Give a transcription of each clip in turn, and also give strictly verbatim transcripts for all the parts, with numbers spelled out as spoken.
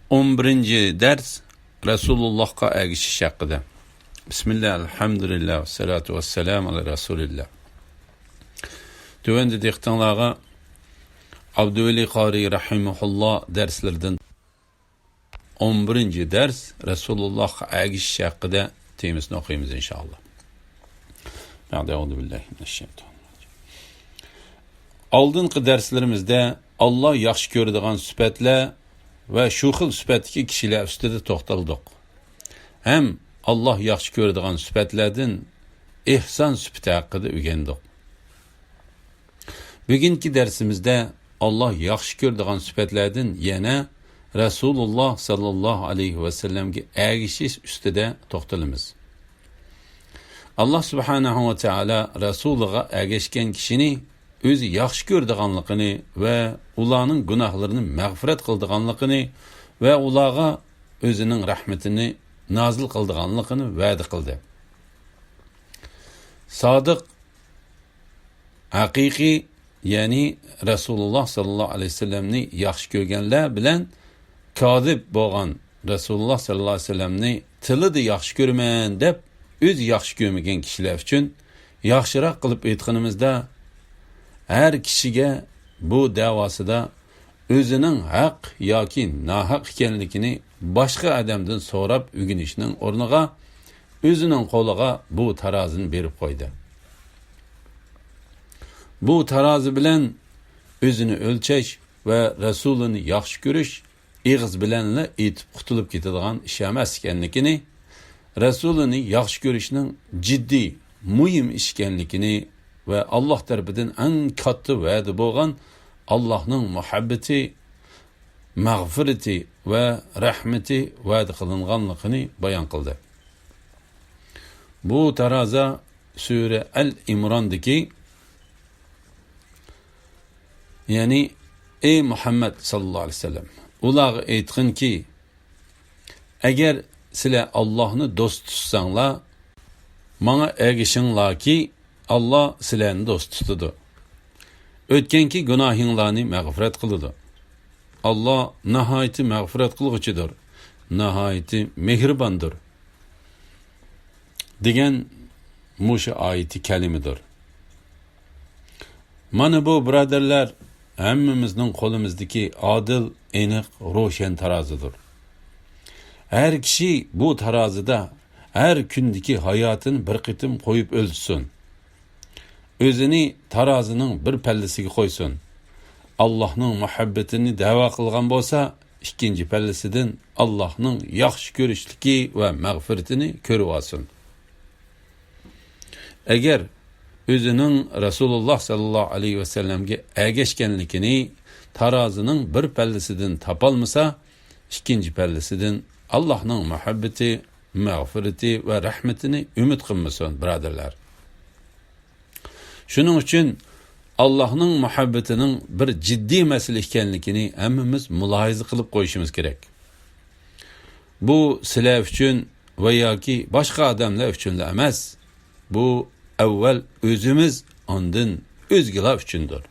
ئون بىرىنچى دەرس، رەسۇلۇللاھقا ئەگىشىش ھەققىدە. بىسمىللا، ئەلھەمدۇلىللا، ۋەسسالاتۇ ۋەسسالامۇ ئالا رەسۇلىللا. تۆۋەندە دىققىتىڭلارغا ئابدۇۋەلى قارىي رەھىمەھۇللا دەرسلىرىدىن ئون بىرىنچى دەرس، رەسۇلۇللاھقا ئەگىشىش ھەققىدە تېمىسىنى ئوقۇيمىز، ئىنشائاللا. بەئدە، ئەئۇزۇ بىللاھى مىنەششەيتانىررەجىم. ئالدىنقى دەرسلىرىمىزدە ئاللا ياخشى كۆرىدىغان سۈپەتلەر ۋە شۇ خىل سۈپەتتىكى كىشىلەر ئۈستىدە توختالدۇق. ھەم ئاللا ياخشى كۆرىدىغان سۈپەتلەردىن ئېھسان سۈپىتى ھەققىدە ئۆگەندۇق. بۈگۈنكى دەرسىمىزدە ئاللا ياخشى كۆرىدىغان سۈپەتلەردىن يەنە رەسۇلۇللا ساللاللاھۇ ئەلەيھى ۋەسەللەمگە ئەگىشىش ئۈستىدە توختىلىمىز. ئاللا سۇبھانەھۇ ۋە تائالا رەسۇلىغا ئەگەشكەن كىشىنى ئۆزى ياخشى كۆرىدىغانلىقىنى ۋە ئۇلارنىڭ گۇناھلىرىنى مەغپىرەت قىلىدىغانلىقىنى ۋە ئۇلارغا ئۆزىنىڭ رەھمىتىنى نازىل قىلىدىغانلىقىنى ۋەدە قىلدى. سادىق، ھەقىقىي، يەنى رەسۇلۇللا ساللاللاھۇ ئەلەيھى ۋەسەللەمنى ياخشى كۆرگەنلەر بىلەن كازىب بولغان، رەسۇلۇللا ساللاللاھۇ ئەلەيھى ۋەسەللەمنى تىلىدا ياخشى كۆرىمەن دەپ، ئۆزى ياخشى كۆرمىگەن كىشىلەر ئۈچۈن ياخشىراق قىلىپ ئېيتقىنىمىزدا، ھەر كىشىگە بۇ دەۋاسىدا ئۆزىنىڭ ھەق ياكى ناھەق ئىكەنلىكىنى باشقا ئادەمدىن سوراپ ئۆگىنىشنىڭ ئورنىغا، ئۆزىنىڭ قولىغا بۇ تارازىنى بېرىپ قويدى. بۇ تارازى بىلەن ئۆزىنى ئۆلچەش ۋە رەسۇلىنى ياخشى كۆرۈش ئېغىز بىلەنلا ئېيتىپ قۇتۇلۇپ كېتىدىغان ئىش ئەمەس ئىكەنلىكىنى، رەسۇلىنى ياخشى كۆرۈشنىڭ جىددىي، مۇھىم ئىش ئىكەنلىكىنى ۋە ئاللاھ تەرىپىدىن ئەڭ كاتتا ۋەدە بولغان ئاللاھنىڭ مۇھەببىتى، مەغپىرىتى ۋە رەھمىتى ۋەدە قىلىنغانلىقىنى بايان قىلدى. بۇ تارازا سۈرە ئەل ئىمراندىكى، يەنى، ئەي مۇھەممەد ساللاللاھۇ ئەلەيھى ۋەسەللەم، ئۇلارغا ئېيتقىنكى، ئەگەر سىلەر ئاللاھنى دوست تۇتساڭلار، ماڭا ئەگىشىڭلاركى، ئاللا سىلەرنى دوست تۇتىدۇ. ئۆتكەنكى گۇناھىڭلارنى مەغپىرەت قىلىدۇ. ئاللا ناھايىتى مەغپىرەت قىلغۇچىدۇر، ناھايىتى مېھرىباندۇر، دېگەن مۇشۇ ئايىتى كەلىمىدۇر. مانا بۇ، بۇرادەرلەر، ھەممىمىزنىڭ قولىمىزدىكى ئادىل، ئېنىق، روشەن تارازىدۇر. ھەر كىشى بۇ تارازىدا ھەر كۈندىكى ھاياتىنى بىر قېتىم قويۇپ ئۆلچىسۇن. ئۆزىنى تارازىنىڭ بىر پەللىسىگە قويسۇن. ئاللاھنىڭ مۇھەببىتىنى دەۋا قىلغان بولسا، ئىككىنچى پەللىسىدىن ئاللاھنىڭ ياخشى كۆرۈشلۈكى ۋە مەغپىرىتىنى كۆرۈۋالسۇن. ئەگەر ئۆزىنىڭ رەسۇلۇللا ساللاللاھۇ ئەلەيھى ۋەسەللەمگە ئەگەشكەنلىكىنى تارازىنىڭ بىر پەللىسىدىن تاپالمىسا، ئىككىنچى پەللىسىدىن ئاللاھنىڭ مۇھەببىتى، مەغپىرىتى ۋە رەھمىتىنى ئۈمىد قىلمىسۇن، بۇرادەرلەر. شۇنىڭ ئۈچۈن ئاللاھنىڭ مۇھەببىتىنىڭ بىر جىددىي مەسىلە ئىكەنلىكىنى ھەممىمىز مۇلاھىزە قىلىپ قويۇشىمىز كېرەك. بۇ سىلەر ئۈچۈن ۋە ياكى باشقا ئادەملەر ئۈچۈنلا ئەمەس. بۇ ئەۋۋەل ئۆزىمىز، ئاندىن ئۆزگىلەر ئۈچۈندۇر.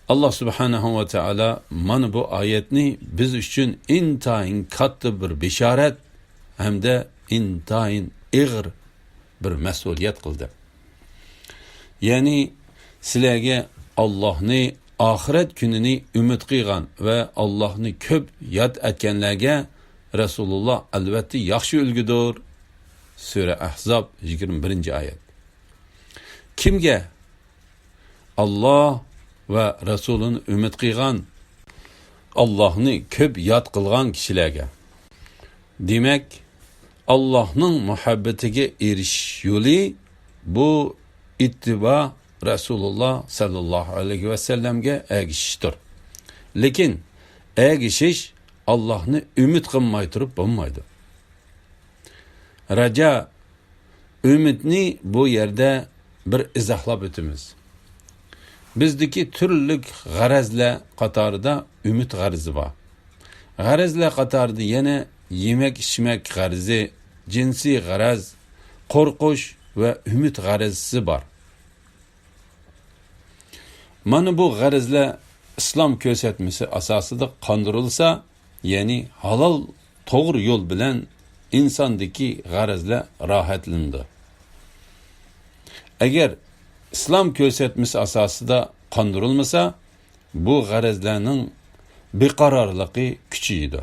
ئاللا سۇبھانەھۇ ۋە تائالا مانا بۇ ئايەتنى بىز ئۈچۈن ئىنتايىن كاتتا بىر بېشارەت ھەمدە ئىنتايىن ئېغىر بىر مەسئۇلىيەت قىلدى. يەنى سىلەرگە ئاللاھنى، ئاخىرەت كۈنىنى ئۈمىد قىلغان ۋە ئاللاھنى كۆپ ياد ئەتكەنلەرگە رەسۇلۇللا ئەلۋەتتە ياخشى ئۈلگىدۇر. سۈرە ئەھزاب، يىگىرمە بىرىنچى ئايەت. كىمگە؟ ئاللا ۋە رەسۇلىنى ئۈمىد قىلغان، ئاللاھنى كۆپ ياد قىلغان كىشىلەرگە. دېمەك، ئاللاھنىڭ مۇھەببىتىگە ئېرىشىش يولى بۇ ئىتتىبا رەسۇلۇللا ساللاللاھۇ ئەلەيھى ۋەسەللەمگە ئەگىشىشتۇر. لېكىن ئەگىشىش ئاللاھنى ئۈمىد قىلماي تۇرۇپ بولمايدۇ. رەجا، ئۈمىدنى بۇ يەردە بىر ئىزاھلاپ ئۆتىمىز. بىزدىكى تۈرلۈك غەرەزلەر قاتارىدا ئۈمىد غەرىزى بار. غەرەزلەر قاتارىدا يەنە يېمەك-ئىچمەك غەرىزى، جىنسىي غەرەز، قورقۇش ۋە ئۈمىد غەرىزىسى بار. مانا بۇ غەرەزلەر ئىسلام كۆرسەتمىسى ئاساسىدا قاندۇرۇلسا، يەنى ھالال، توغرا يول بىلەن ئىنساندىكى غەرەزلەر راھەتلىنىدۇ. ئەگەر ئىسلام كۆرسەتمىسى ئاساسىدا قاندۇرۇلمىسا، بۇ غەرەزلەرنىڭ بىقارارلىقى كۈچىيىدۇ.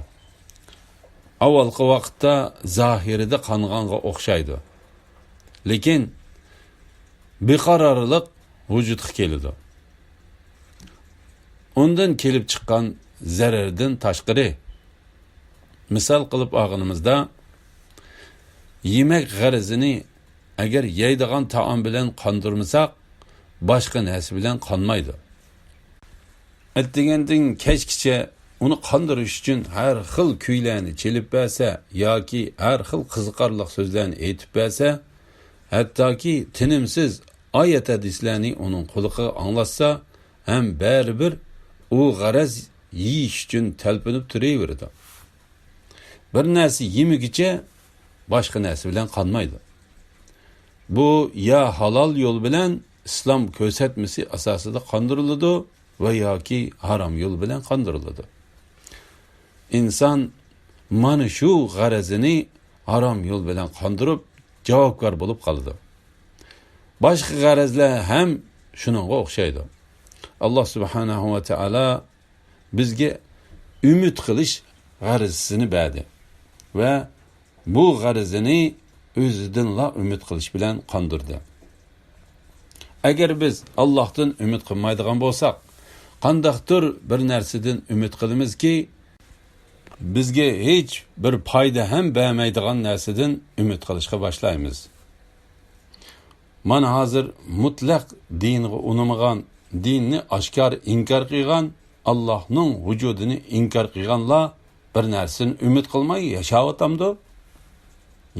ئاۋۋالقى ۋاقىتتا زاھىرىدا قانغانغا ئوخشايدۇ. لېكىن بىقارارلىق ۋۇجۇدقا كېلىدۇ. ئۇندىن كېلىپ چىققان زەرەردىن تاشقىرى، مىسال قىلىپ ئالغىنىمىزدا، يېمەك غەرىزىنى ئەگەر يەيدىغان تائام بىلەن قاندۇرمىساق، باشقا نەرسە بىلەن قانمايدۇ. ئەتىگەندىن كەچكىچە ئۇنى قاندۇرۇش ئۈچۈن ھەر خىل كۈيلەرنى چېلىپ بەرسە ياكى ھەر خىل قىزىقارلىق سۆزلەرنى ئېيتىپ بەرسە، ھەتتاكى تىنىمسىز ئايەت ھەدىسلەرنى ئۇنىڭ قۇلىقىغا ئاڭلاتسا ھەم بەرىبىر ئۇ غەرەز يېيىش ئۈچۈن تەلپۈنۈپ تۇرۇۋېرىدۇ. بىر نەرسە يېمىگۈچە باشقا نەرسە بىلەن قانمايدۇ. بۇ يا ھالال يول بىلەن ئىسلام كۆرسەتمىسى ئاساسىدا قاندۇرۇلىدۇ ۋە ياكى ھارام يول بىلەن قاندۇرۇلىدۇ. ئىنسان مانا شۇ غەرىزىنى ھارام يول بىلەن قاندۇرۇپ، جاۋابكار بولۇپ قالىدۇ. باشقا غەرەزلەر ھەم شۇنىڭغا ئوخشايدۇ. ئاللا سۇبھانەھۇ ۋە تائالا بىزگە ئۈمىد قىلىش غەرىزىسىنى بەردى ۋە بۇ غەرىزىنى ئۆزىدىنلا ئۈمىد قىلىش بىلەن قاندۇردى. ئەگەر بىز ئاللاھتىن ئۈمىد قىلمايدىغان بولساق، قانداقتۇر بىر نەرسىدىن ئۈمىد قىلىمىزكى، بىزگە ھېچ بىر پايدا ھەم بەرمەيدىغان نەرسىدىن ئۈمىد قىلىشقا باشلايمىز. مانا ھازىر مۇتلەق دىنغا ئۇنىمىغان، دىننى ئاشكارا ئىنكار قىلغان، ئاللاھنىڭ ۋۇجۇدىنى ئىنكار قىلغانلار بىر نەرسىدىن ئۈمىد قىلماي ياشاۋاتامدۇ؟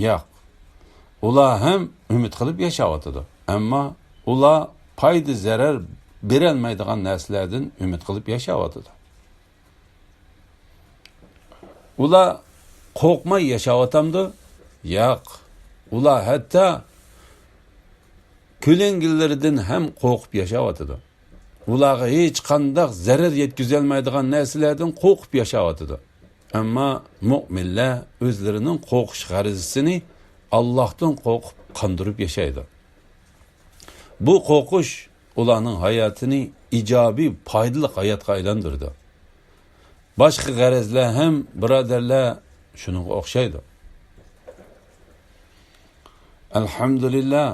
ياق. ئۇلار ھەم ئۈمىد قىلىپ ياشاۋاتىدۇ. ئەمما ئۇلار پايدا، زەرەر بېرەلمەيدىغان نەرسىلەردىن ئۈمىد قىلىپ ياشاۋاتىدۇ. ئۇلار قورقماي ياشاۋاتامدۇ؟ ياق. ئۇلار ھەتتا كۆلەڭگىلىرىدىن ھەم قورقۇپ ياشاۋاتىدۇ. ئۇلارغا ھېچقانداق زەرەر يەتكۈزەلمەيدىغان نەرسىلەردىن قورقۇپ ياشاۋاتىدۇ. ئەمما مۆمىنلەر ئۆزلىرىنىڭ قورقۇش غەرىزىسىنى ئاللاھتىن قورقۇپ قاندۇرۇپ ياشايدۇ. بۇ قورقۇش ئۇلارنىڭ ھاياتىنى ئىجابىي، پايدىلىق ھاياتقا ئايلاندۇرىدۇ. باشقا غەرەزلەر ھەم، بۇرادەرلەر، شۇنىڭغا ئوخشايدۇ. ئەلھەمدۇلىللا،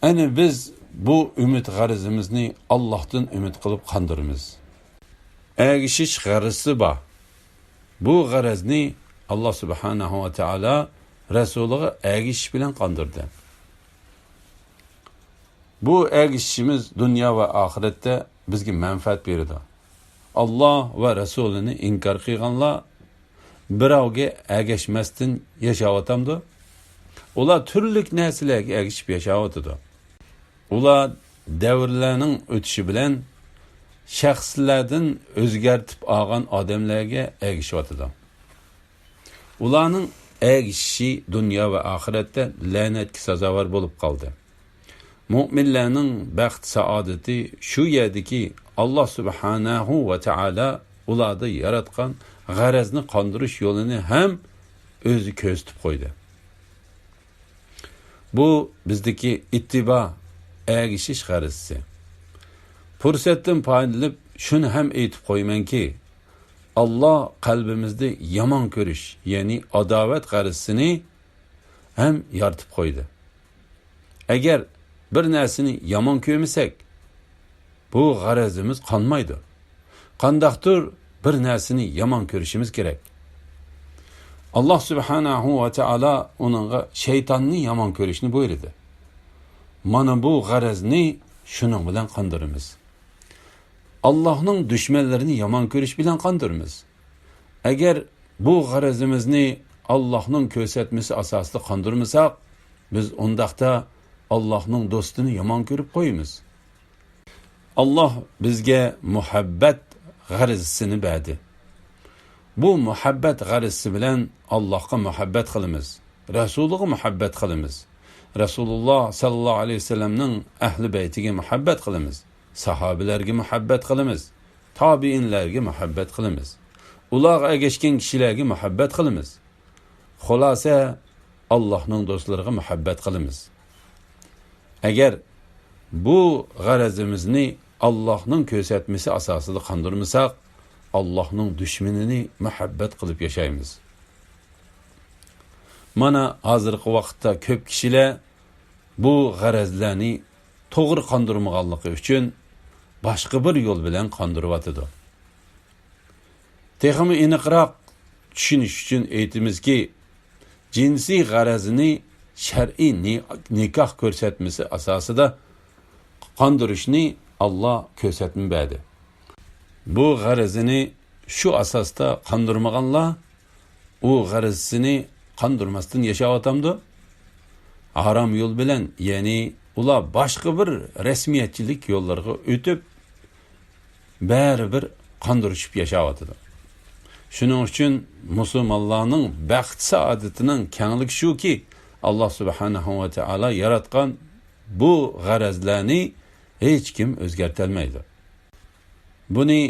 ئەنە بىز بۇ ئۈمىد غەرىزىمىزنى ئاللاھتىن ئۈمىد قىلىپ قاندۇرىمىز. ئەگىشىش غەرىزىسى بار. بۇ غەرەزنى ئاللا سۇبھانەھۇ ۋە تائالا رەسۇلىغا ئەگىشىش بىلەن قاندۇردى. بۇ ئەگىشىشىمىز دۇنيا ۋە ئاخىرەتتە بىزگە مەنپەئەت بېرىدۇ. ئاللا ۋە رەسۇلىنى ئىنكار قىلغانلار بىراۋغا ئەگەشمەستىن ياشاۋاتامدۇ؟ ئۇلار تۈرلۈك نەرسىلەرگە ئەگىشىپ ياشاۋاتىدۇ. ئۇلار دەۋرلەرنىڭ ئۆتۈشى بىلەن شەخسلەردىن ئۆزگەرتىپ ئالغان ئادەملەرگە ئەگىشىۋاتىدۇ. ئۇلارنىڭ ئەگىشىشى دۇنيا ۋە ئاخىرەتتە لەنەتكە سازاۋەر بولۇپ قالدى. مۆمىنلەرنىڭ بەخت-سائادىتى شۇ يەردىكى، ئاللا سۇبھانەھۇ ۋە تائالا ئۇلاردا ياراتقان غەرەزنى قاندۇرۇش يولىنى ھەم ئۆزى كۆرسىتىپ قويدى. بۇ بىزدىكى ئىتتىبا، ئەگىشىش غەرىزىسى. پۇرسەتتىن پايدىلىنىپ شۇنى ھەم ئېيتىپ قويىمەنكى، ئاللا قەلبىمىزدە يامان كۆرۈش، يەنى ئاداۋەت غەرىزىسىنى ھەم يارىتىپ قويدى. ئەگەر بىر نەرسىنى يامان كۆرمىسەك، بۇ غەرىزىمىز قانمايدۇ. قانداقتۇر بىر نەرسىنى يامان كۆرۈشىمىز كېرەك. ئاللا سۇبھانەھۇ ۋە تائالا ئۇنىڭغا شەيتاننى يامان كۆرۈشنى بۇيرۇدى. مانا بۇ غەرەزنى شۇنىڭ بىلەن قاندۇرىمىز. ئاللاھنىڭ دۈشمەنلىرىنى يامان كۆرۈش بىلەن قاندۇرىمىز. ئەگەر بۇ غەرىزىمىزنى ئاللاھنىڭ كۆرسەتمىسى ئاساسىدا قاندۇرمىساق، بىز ئۇنداقتا ئاللاھنىڭ دوستىنى يامان كۆرۈپ قويىمىز. ئاللاھ بىزگە مۇھەببەت غەرىزىسىنى بەردى. بۇ مۇھەببەت غەرىزىسى بىلەن ئاللاھقا مۇھەببەت قىلىمىز، رەسۇلىغا مۇھەببەت قىلىمىز، رەسۇلۇللاھ سەللەللاھۇ ئەلەيھى ۋەسەللەمنىڭ ئەھلى بەيتىگە مۇھەببەت قىلىمىز. ساھابىلەرگە مۇھەببەت قىلىمىز، تابىئىنلەرگە مۇھەببەت قىلىمىز، ئۇلارغا ئەگەشكەن كىشىلەرگە مۇھەببەت قىلىمىز. خۇلاسە، ئاللاھنىڭ دوستلىرىغا مۇھەببەت قىلىمىز. ئەگەر بۇ غەرىزىمىزنى ئاللاھنىڭ كۆرسەتمىسى ئاساسىدا قاندۇرمىساق، ئاللاھنىڭ دۈشمىنىنى مۇھەببەت قىلىپ ياشايمىز. مانا، ھازىرقى ۋاقىتتا كۆپ كىشىلەر بۇ غەرەزلەرنى توغرا قاندۇرمىغانلىقى ئۈچۈن باشقا بىر يول بىلەن قاندۇرۇۋاتىدۇ. تېخىمۇ ئېنىقراق چۈشىنىش ئۈچۈن ئېيتىمىزكى، جىنسىي غەرەزنى شەرئىي نى-، نىكاھ كۆرسەتمىسى ئاساسىدا قاندۇرۇشنى ئاللا كۆرسەتمە بەردى. بۇ غەرىزىنى شۇ ئاساستا قاندۇرمىغانلار ئۇ غەرىزىسىنى قاندۇرماستىن ياشاۋاتامدۇ؟ ھارام يول بىلەن، يەنى ئۇلار باشقا بىر رەسمىيەتچىلىك يوللىرىغا ئۆتۈپ، بەرىبىر قاندۇرۇشۇپ ياشاۋاتىدۇ. شۇنىڭ ئۈچۈن مۇسۇلمانلارنىڭ بەخت سائادىتىنىڭ كەڭلىكى شۇكى، ئاللا سۇبھانەھۇ ۋە تائالا ياراتقان بۇ غەرەزلەرنى ھېچكىم ئۆزگەرتەلمەيدۇ. بۇنى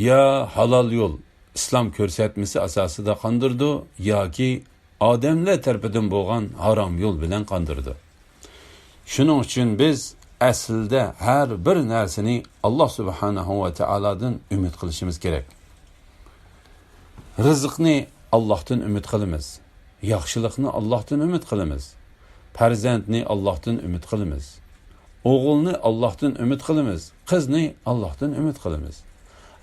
يا ھالال يول، ئىسلام كۆرسەتمىسى ئاساسىدا قاندۇرىدۇ ياكى ئادەملەر تەرىپىدىن بولغان ھارام يول بىلەن قاندۇرىدۇ. شۇنىڭ ئۈچۈن بىز ئەسلىدە ھەر بىر نەرسىنى ئاللا سۇبھانەھۇ ۋە تائالادىن ئۈمىد قىلىشىمىز كېرەك. رىزىقنى ئاللاھتىن ئۈمىد قىلىمىز. ياخشىلىقنى ئاللاھتىن ئۈمىد قىلىمىز. پەرزەنتنى ئاللاھتىن ئۈمىد قىلىمىز. ئوغۇلنى ئاللاھتىن ئۈمىد قىلىمىز. قىزنى ئاللاھتىن ئۈمىد قىلىمىز.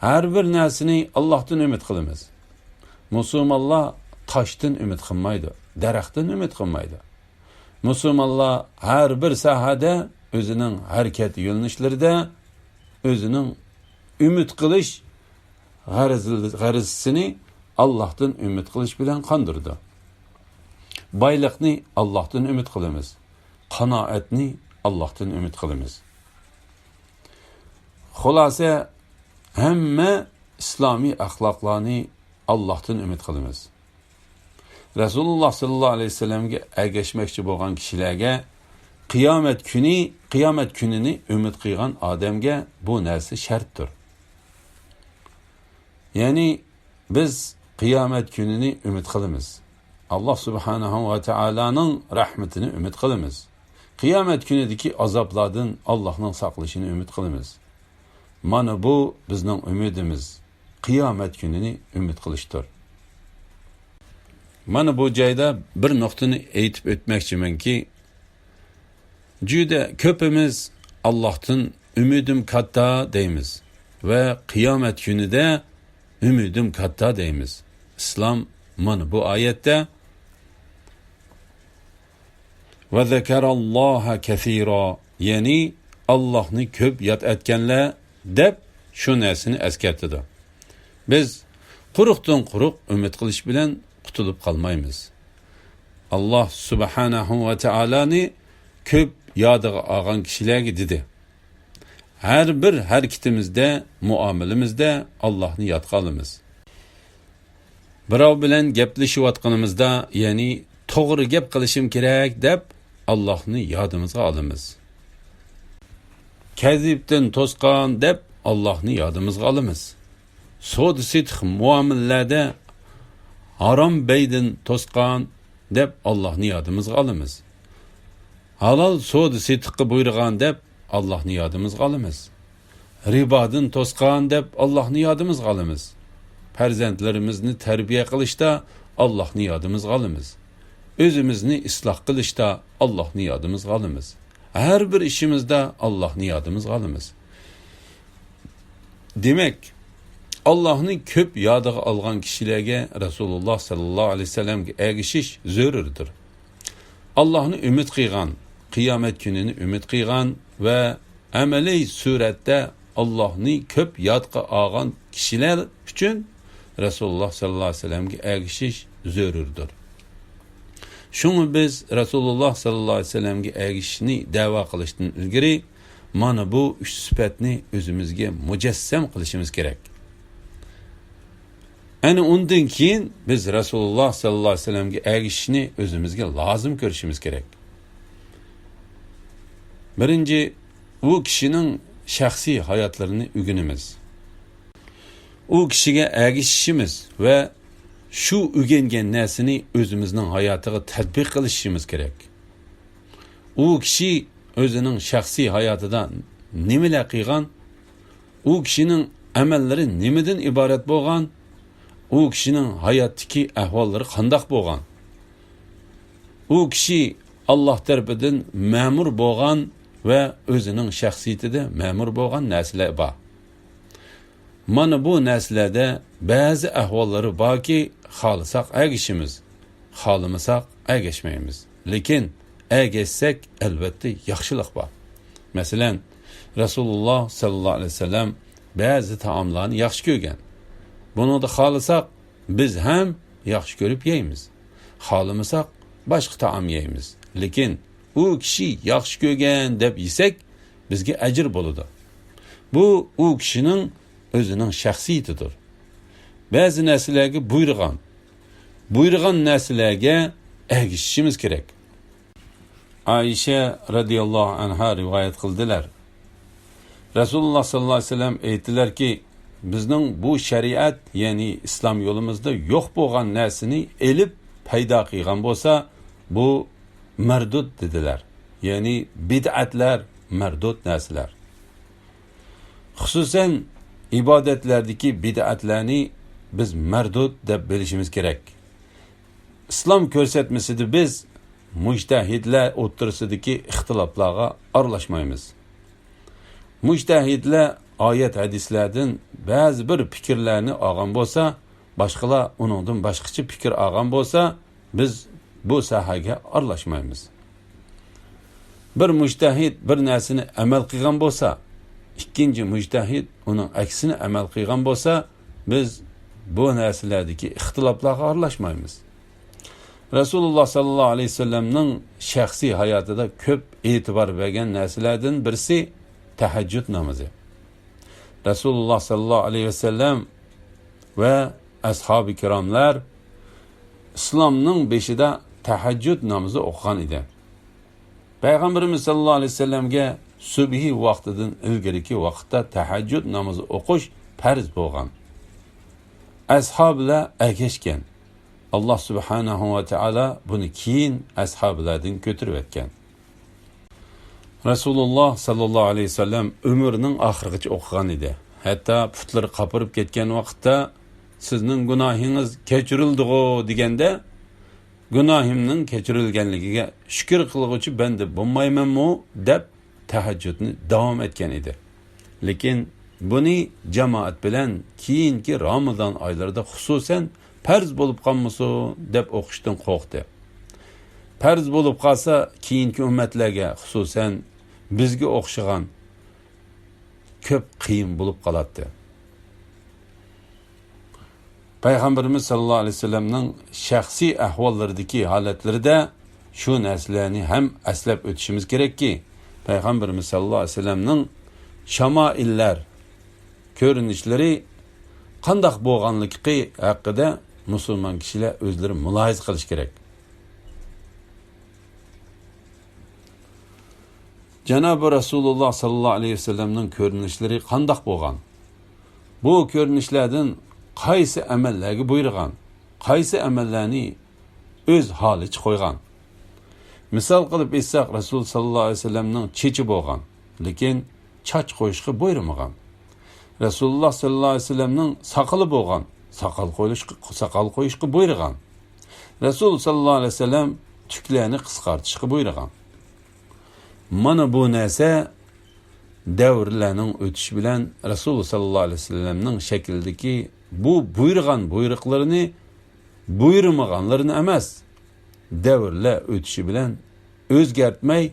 ھەر بىر نەرسىنى ئاللاھتىن ئۈمىد قىلىمىز. مۇسۇلمانلار تاشتىن ئۈمىد قىلمايدۇ، دەرەختىن ئۈمىد قىلمايدۇ. مۇسۇلمانلار ھەر بىر ساھەدە ئۆزىنىڭ ھەرىكەت يۆنىلىشلىرىدە ئۆزىنىڭ ئۈمىد قىلىش غەرىز-، غەرىزىسىنى ئاللاھتىن ئۈمىد قىلىش بىلەن قاندۇرىدۇ. بايلىقنى ئاللاھتىن ئۈمىد قىلىمىز. قانائەتنى ئاللاھتىن ئۈمىد قىلىمىز. خۇلاسە، ھەممە ئىسلامىي ئەخلاقلارنى ئاللاھتىن ئۈمىد قىلىمىز. رەسۇلۇللا ساللاللاھۇ ئەلەيھى ۋەسەللەمگە ئەگەشمەكچى بولغان كىشىلەرگە قىيامەت كۈنى، قىيامەت كۈنىنى ئۈمىد قىلغان ئادەمگە بۇ نەرسە شەرتتۇر. يەنى بىز قىيامەت كۈنىنى ئۈمىد قىلىمىز. ئاللا سۇبھانەھۇ ۋە تائالانىڭ رەھمىتىنى ئۈمىد قىلىمىز. قىيامەت كۈنىدىكى ئازابلاردىن ئاللانىڭ ساقلىشىنى ئۈمىد قىلىمىز. مانا بۇ بىزنىڭ ئۈمىدىمىز، قىيامەت كۈنىنى ئۈمىد قىلىشتۇر. مانا بۇ جايدا بىر نۇقتىنى ئېيتىپ ئۆتمەكچىمەنكى، جۈدە كۆپىمىز ئاللاھتىن ئۈمىدىم كاتتا دەيمىز ۋە قىيامەت كۈنىدە ئۈمىدىم كاتتا دەيمىز. ئىسلام مانا بۇ ئايەتتە ۋە زەكەراللاھە كەسىرا، يەنى ئاللاھنى كۆپ ياد ئەتكەنلەر دەپ شۇ نەرسىنى ئەسكەرتىدۇ. بىز قۇرۇقتىن قۇرۇق ئۈمىد قىلىش بىلەن قۇتۇلۇپ قالمايمىز. ئاللا سۇبھانەھۇ ۋە تائالانى كۆپ يادىغا ئالغان كىشىلەرگە دېدى، ھەر بىر ھەرىكىتىمىزدە، مۇئامىلىمىزدە ئاللاھنى يادقا ئالىمىز. بىراۋ بىلەن گەپلىشىۋاتقىنىمىزدا، يەنى توغرا گەپ قىلىشىم كېرەك دەپ ئاللاھنى يادىمىزغا ئالىمىز. كەزىپتىن توسقان دەپ ئاللاھنى يادىمىزغا ئالىمىز. سودا سېتىق مۇئامىلىلەردە ھارام بەيدىن توسقان دەپ ئاللاھنى يادىمىزغا ئالىمىز. ھالال سودا سېتىققا بۇيرۇغان دەپ ئاللاھنى يادىمىزغا ئالىمىز. رىبادىن توسقان دەپ ئاللاھنى يادىمىزغا ئالىمىز. پەرزەنتلىرىمىزنى تەربىيە قىلىشتا ئاللاھنى يادىمىزغا ئالىمىز. ئۆزىمىزنى ئىسلاھ قىلىشتا ئاللاھنى يادىمىزغا ئالىمىز. ھەر بىر ئىشىمىزدا ئاللاھنى يادىمىزغا ئالىمىز. دېمەك، ئاللاھنى كۆپ يادىغا ئالغان كىشىلەرگە رەسۇلۇللا ساللاللاھۇ ئەلەيھى ۋەسەللەمگە ئەگىشىش زۆرۈردۇر. ئاللاھنى ئۈمىد قىلغان، قىيامەت كۈنىنى ئۈمىد قىلغان ۋە ئەمەلىي سۈرەتتە ئاللاھنى كۆپ يادقا ئالغان كىشىلەر ئۈچۈن رەسۇلۇللا ساللاللاھۇ ئەلەيھى ۋەسەللەمگە ئەگىشىش زۆرۈردۇر. شۇڭا بىز رەسۇلۇللا ساللاللاھۇ ئەلەيھى ۋەسەللەمگە ئەگىشىشنى دەۋا قىلىشتىن ئىلگىرى مانا بۇ ئۈچ سۈپەتنى ئۆزىمىزگە مۇجەسسەم قىلىشىمىز كېرەك. ئەنە ئۇندىن كېيىن بىز رەسۇلۇللا ساللاللاھۇ ئەلەيھى ۋەسەللەمگە ئەگىشىشنى ئۆزىمىزگە لازىم كۆرۈشىمىز كېرەك. بىرىنچى، ئۇ كىشىنىڭ شەخسىي ھاياتلىرىنى ئۆگىنىمىز. ئۇ كىشىگە ئەگىشىشىمىز ۋە شۇ ئۆگەنگەن نەرسىنى ئۆزىمىزنىڭ ھاياتىغا تەتبىق قىلىشىمىز كېرەك. ئۇ كىشى ئۆزىنىڭ شەخسىي ھاياتىدا نېمىلەر قىلغان، ئۇ كىشىنىڭ ئەمەللىرى نېمىدىن ئىبارەت بولغان، ئۇ كىشىنىڭ ھاياتتىكى ئەھۋاللىرى قانداق بولغان، ئۇ كىشى ئاللاھ تەرىپىدىن مەمۇر بولغان ۋە ئۆزىنىڭ شەخسىيىتىدە مەمۇر بولغان نەرسىلەر بار. مانا بۇ نەرسىلەردە بەزى ئەھۋاللىرى باركى، خالىساق ئەگىشىمىز، خالىمىساق ئەگەشمەيمىز. لېكىن ئەگەشسەك، ئەلۋەتتە ياخشىلىق بار. مەسىلەن، رەسۇلۇللاھ سەللەللاھۇ ئەلەيھى ۋەسەللەم بەزى تائاملارنى ياخشى كۆرگەن. بۇنىڭدا خالىساق، بىز ھەم ياخشى كۆرۈپ يەيمىز. خالىمىساق، باشقا تائام يەيمىز. لېكىن ئۇ كىشى ياخشى كۆرگەن دەپ يېسەك، بىزگە ئەجىر بولىدۇ. بۇ ئۇ كىشىنىڭ ئۆزىنىڭ شەخسىيىتىدۇر. بەزى نەرسىلەرگە بۇيرۇغان، بۇيرۇغان نەرسىلەرگە ئەگىشىشىمىز كېرەك. ئائىشە رەزىياللاھۇ ئەنھا رىۋايەت قىلدىلەر. رەسۇلۇللاھ سەللەللاھۇ ئەلەيھى ۋەسەللەم ئېيتتىلەركى، بىزنىڭ بۇ شەرىئەت، يەنى ئىسلام يولىمىزدا يوق بولغان نەرسىنى ئېلىپ پەيدا قىلغان بولسا، بۇ مەردۇد دېدىلەر. يەنى بىدئەتلەر مەردۇد نەرسىلەر. خۇسۇسەن ئىبادەتلەردىكى بىدئەتلەرنى بىز مەردۇد دەپ بىلىشىمىز كېرەك. ئىسلام كۆرسەتمىسىدە بىز مۇجتەھىدلەر ئوتتۇرىسىدىكى ئىختىلاپلارغا ئارىلاشمايمىز. مۇجتەھىدلەر ئايەت ھەدىسلەردىن بەزى بىر پىكىرلەرنى ئالغان بولسا، باشقىلار ئۇنىڭدىن باشقىچە پىكىر ئالغان بولسا، بىز بۇ ساھەگە ئارىلاشمايمىز. بىر مۇجتەھىد بىر نەرسىنى ئەمەل قىلغان بولسا، ئىككىنچى مۇجتەھىد ئۇنىڭ ئەكسىنى ئەمەل قىلغان بولسا، بىز بۇ نەرسىلەردىكى ئىختىلاپلارغا ئارىلاشمايمىز. رەسۇلۇللاھ سەللەللاھۇ ئەلەيھى ۋەسەللەمنىڭ شەخسىي ھاياتىدا كۆپ ئېتىبار بەرگەن نەرسىلەردىن بىرسى تەھەججۇد نامىزى. رەسۇلۇللاھ سەللەللاھۇ ئەلەيھى ۋەسەللەم ۋە ئەسھابى كىراملار ئىسلامنىڭ بېشىدا تەھەججۇد نامىزى ئوقۇغان ئىدى. پەيغەمبىرىمىز سەللەللاھۇ ئەلەيھى ۋەسەللەمگە سۈبھى ۋاقتىدىن ئىلگىرىكى ۋاقىتتا تەھەججۇد نامىزى ئوقۇش پەرز بولغان. ئەسھابىلەر ئەگەشكەن. ئاللاھ سۇبھانەھۇ ۋە تائالا بۇنى كېيىن ئەسھابىلەردىن كۆتۈرۈۋەتكەن. رەسۇلۇللاھ سەللەللاھۇ ئەلەيھى ۋەسەللەم ئۆمرىنىڭ ئاخىرىغىچە ئوقۇغان ئىدى. ھەتتا پۇتلىرى قاپىرىپ كەتكەن ۋاقىتتا، «سىزنىڭ گۇناھىڭىز كەچۈرۈلدىغۇ» دېگەندە، «گۇناھىمنىڭ كەچۈرۈلگەنلىكىگە شۈكۈر قىلغۇچى بەندە بولمايمەنمۇ؟» دەپ تەھەججۇدنى داۋام ئەتكەن ئىدى. لېكىن بۇنى جامائەت بىلەن كېيىنكى رامىزان ئايلىرىدا خۇسۇسەن پەرز بولۇپ قالمىسۇن دەپ ئوقۇشتىن قورقتى. پەرز بولۇپ قالسا، كېيىنكى ئۈممەتلەرگە، خۇسۇسەن بىزگە ئوخشىغان كۆپ قىيىن بولۇپ قالاتتى. پەيغەمبىرىمىز سەللەللاھۇ ئەلەيھى ۋەسەللەمنىڭ شەخسىي ئەھۋاللىرىدىكى ھالەتلىرىدە شۇ نەرسىلەرنى ھەم ئەسلەپ ئۆتۈشىمىز كېرەككى، پەيغەمبىرىمىز سەللەللاھۇ ئەلەيھى ۋەسەللەمنىڭ شامائىللەر، كۆرۈنۈشلىرى قانداق بولغانلىقى ھەققىدە مۇسۇلمان كىشىلەر ئۆزلىرى مۇلاھىزە قىلىشى كېرەك. جانابى رەسۇلۇللاھ سەللەللاھۇ ئەلەيھى ۋەسەللەمنىڭ كۆرۈنۈشلىرى قانداق بولغان؟ بۇ كۆرۈنۈشلەردىن قايسى ئەمەللەرگە بۇيرۇغان؟ قايسى ئەمەللەرنى ئۆز ھالىچە قويغان؟ مىسال قىلىپ ئېيتساق، رەسۇل سەللەللاھۇ ئەلەيھى ۋەسەللەمنىڭ چېچى بولغان، لېكىن چاچ قويۇشقا بۇيرۇمىغان. رەسۇلۇللاھ سەللەللاھۇ ئەلەيھى ۋەسەللەمنىڭ ساقىلى بولغان، ساقال قويۇشقا، ساقال قويۇشقا بۇيرۇغان. رەسۇل سەللەللاھۇ ئەلەيھى ۋەسەللەم تۈكلەرنى قىسقارتىشقا بۇيرۇغان. مانا بۇ نەرسە دەۋرلەرنىڭ ئۆتۈشى بىلەن رەسۇل سەللەللاھۇ ئەلەيھى ۋەسەللەمنىڭ شەكلىدىكى بۇ بۇيرۇغان بۇيرۇقلىرىنى بۇيرۇمىغانلىرىنى ئەمەس، دەۋرلەر ئۆتۈشى بىلەن ئۆزگەرتمەي،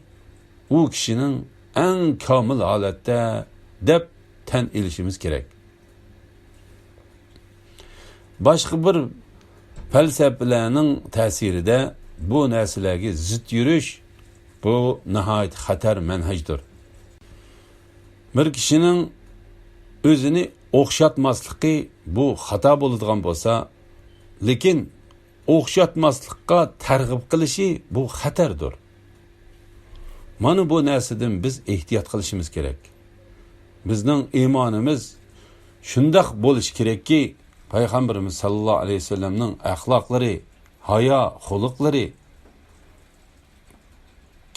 ئۇ كىشىنىڭ ئەڭ كامىل ھالەتتە دەپ تەن ئېلىشىمىز كېرەك. باشقا بىر پەلسەپىلەرنىڭ تەسىرىدە بۇ نەرسىلەرگە زىت يۈرۈش، بۇ ناھايىتى خەتەر مەنھەجدۇر. بىر كىشىنىڭ ئۆزىنى ئوخشاتماسلىقى بۇ خاتا بولىدىغان بولسا، لېكىن ئوخشاتماسلىققا تەرغىب قىلىشى بۇ خەتەردۇر. مانا بۇ نەرسىدىن بىز ئېھتىيات قىلىشىمىز كېرەك. بىزنىڭ ئىمانىمىز شۇنداق بولۇشى كېرەككى، پەيغەمبىرىمىز ساللاللاھۇ ئەلەيھى ۋەسەللەمنىڭ ئەخلاقلىرى، ھايا خۇلقلىرى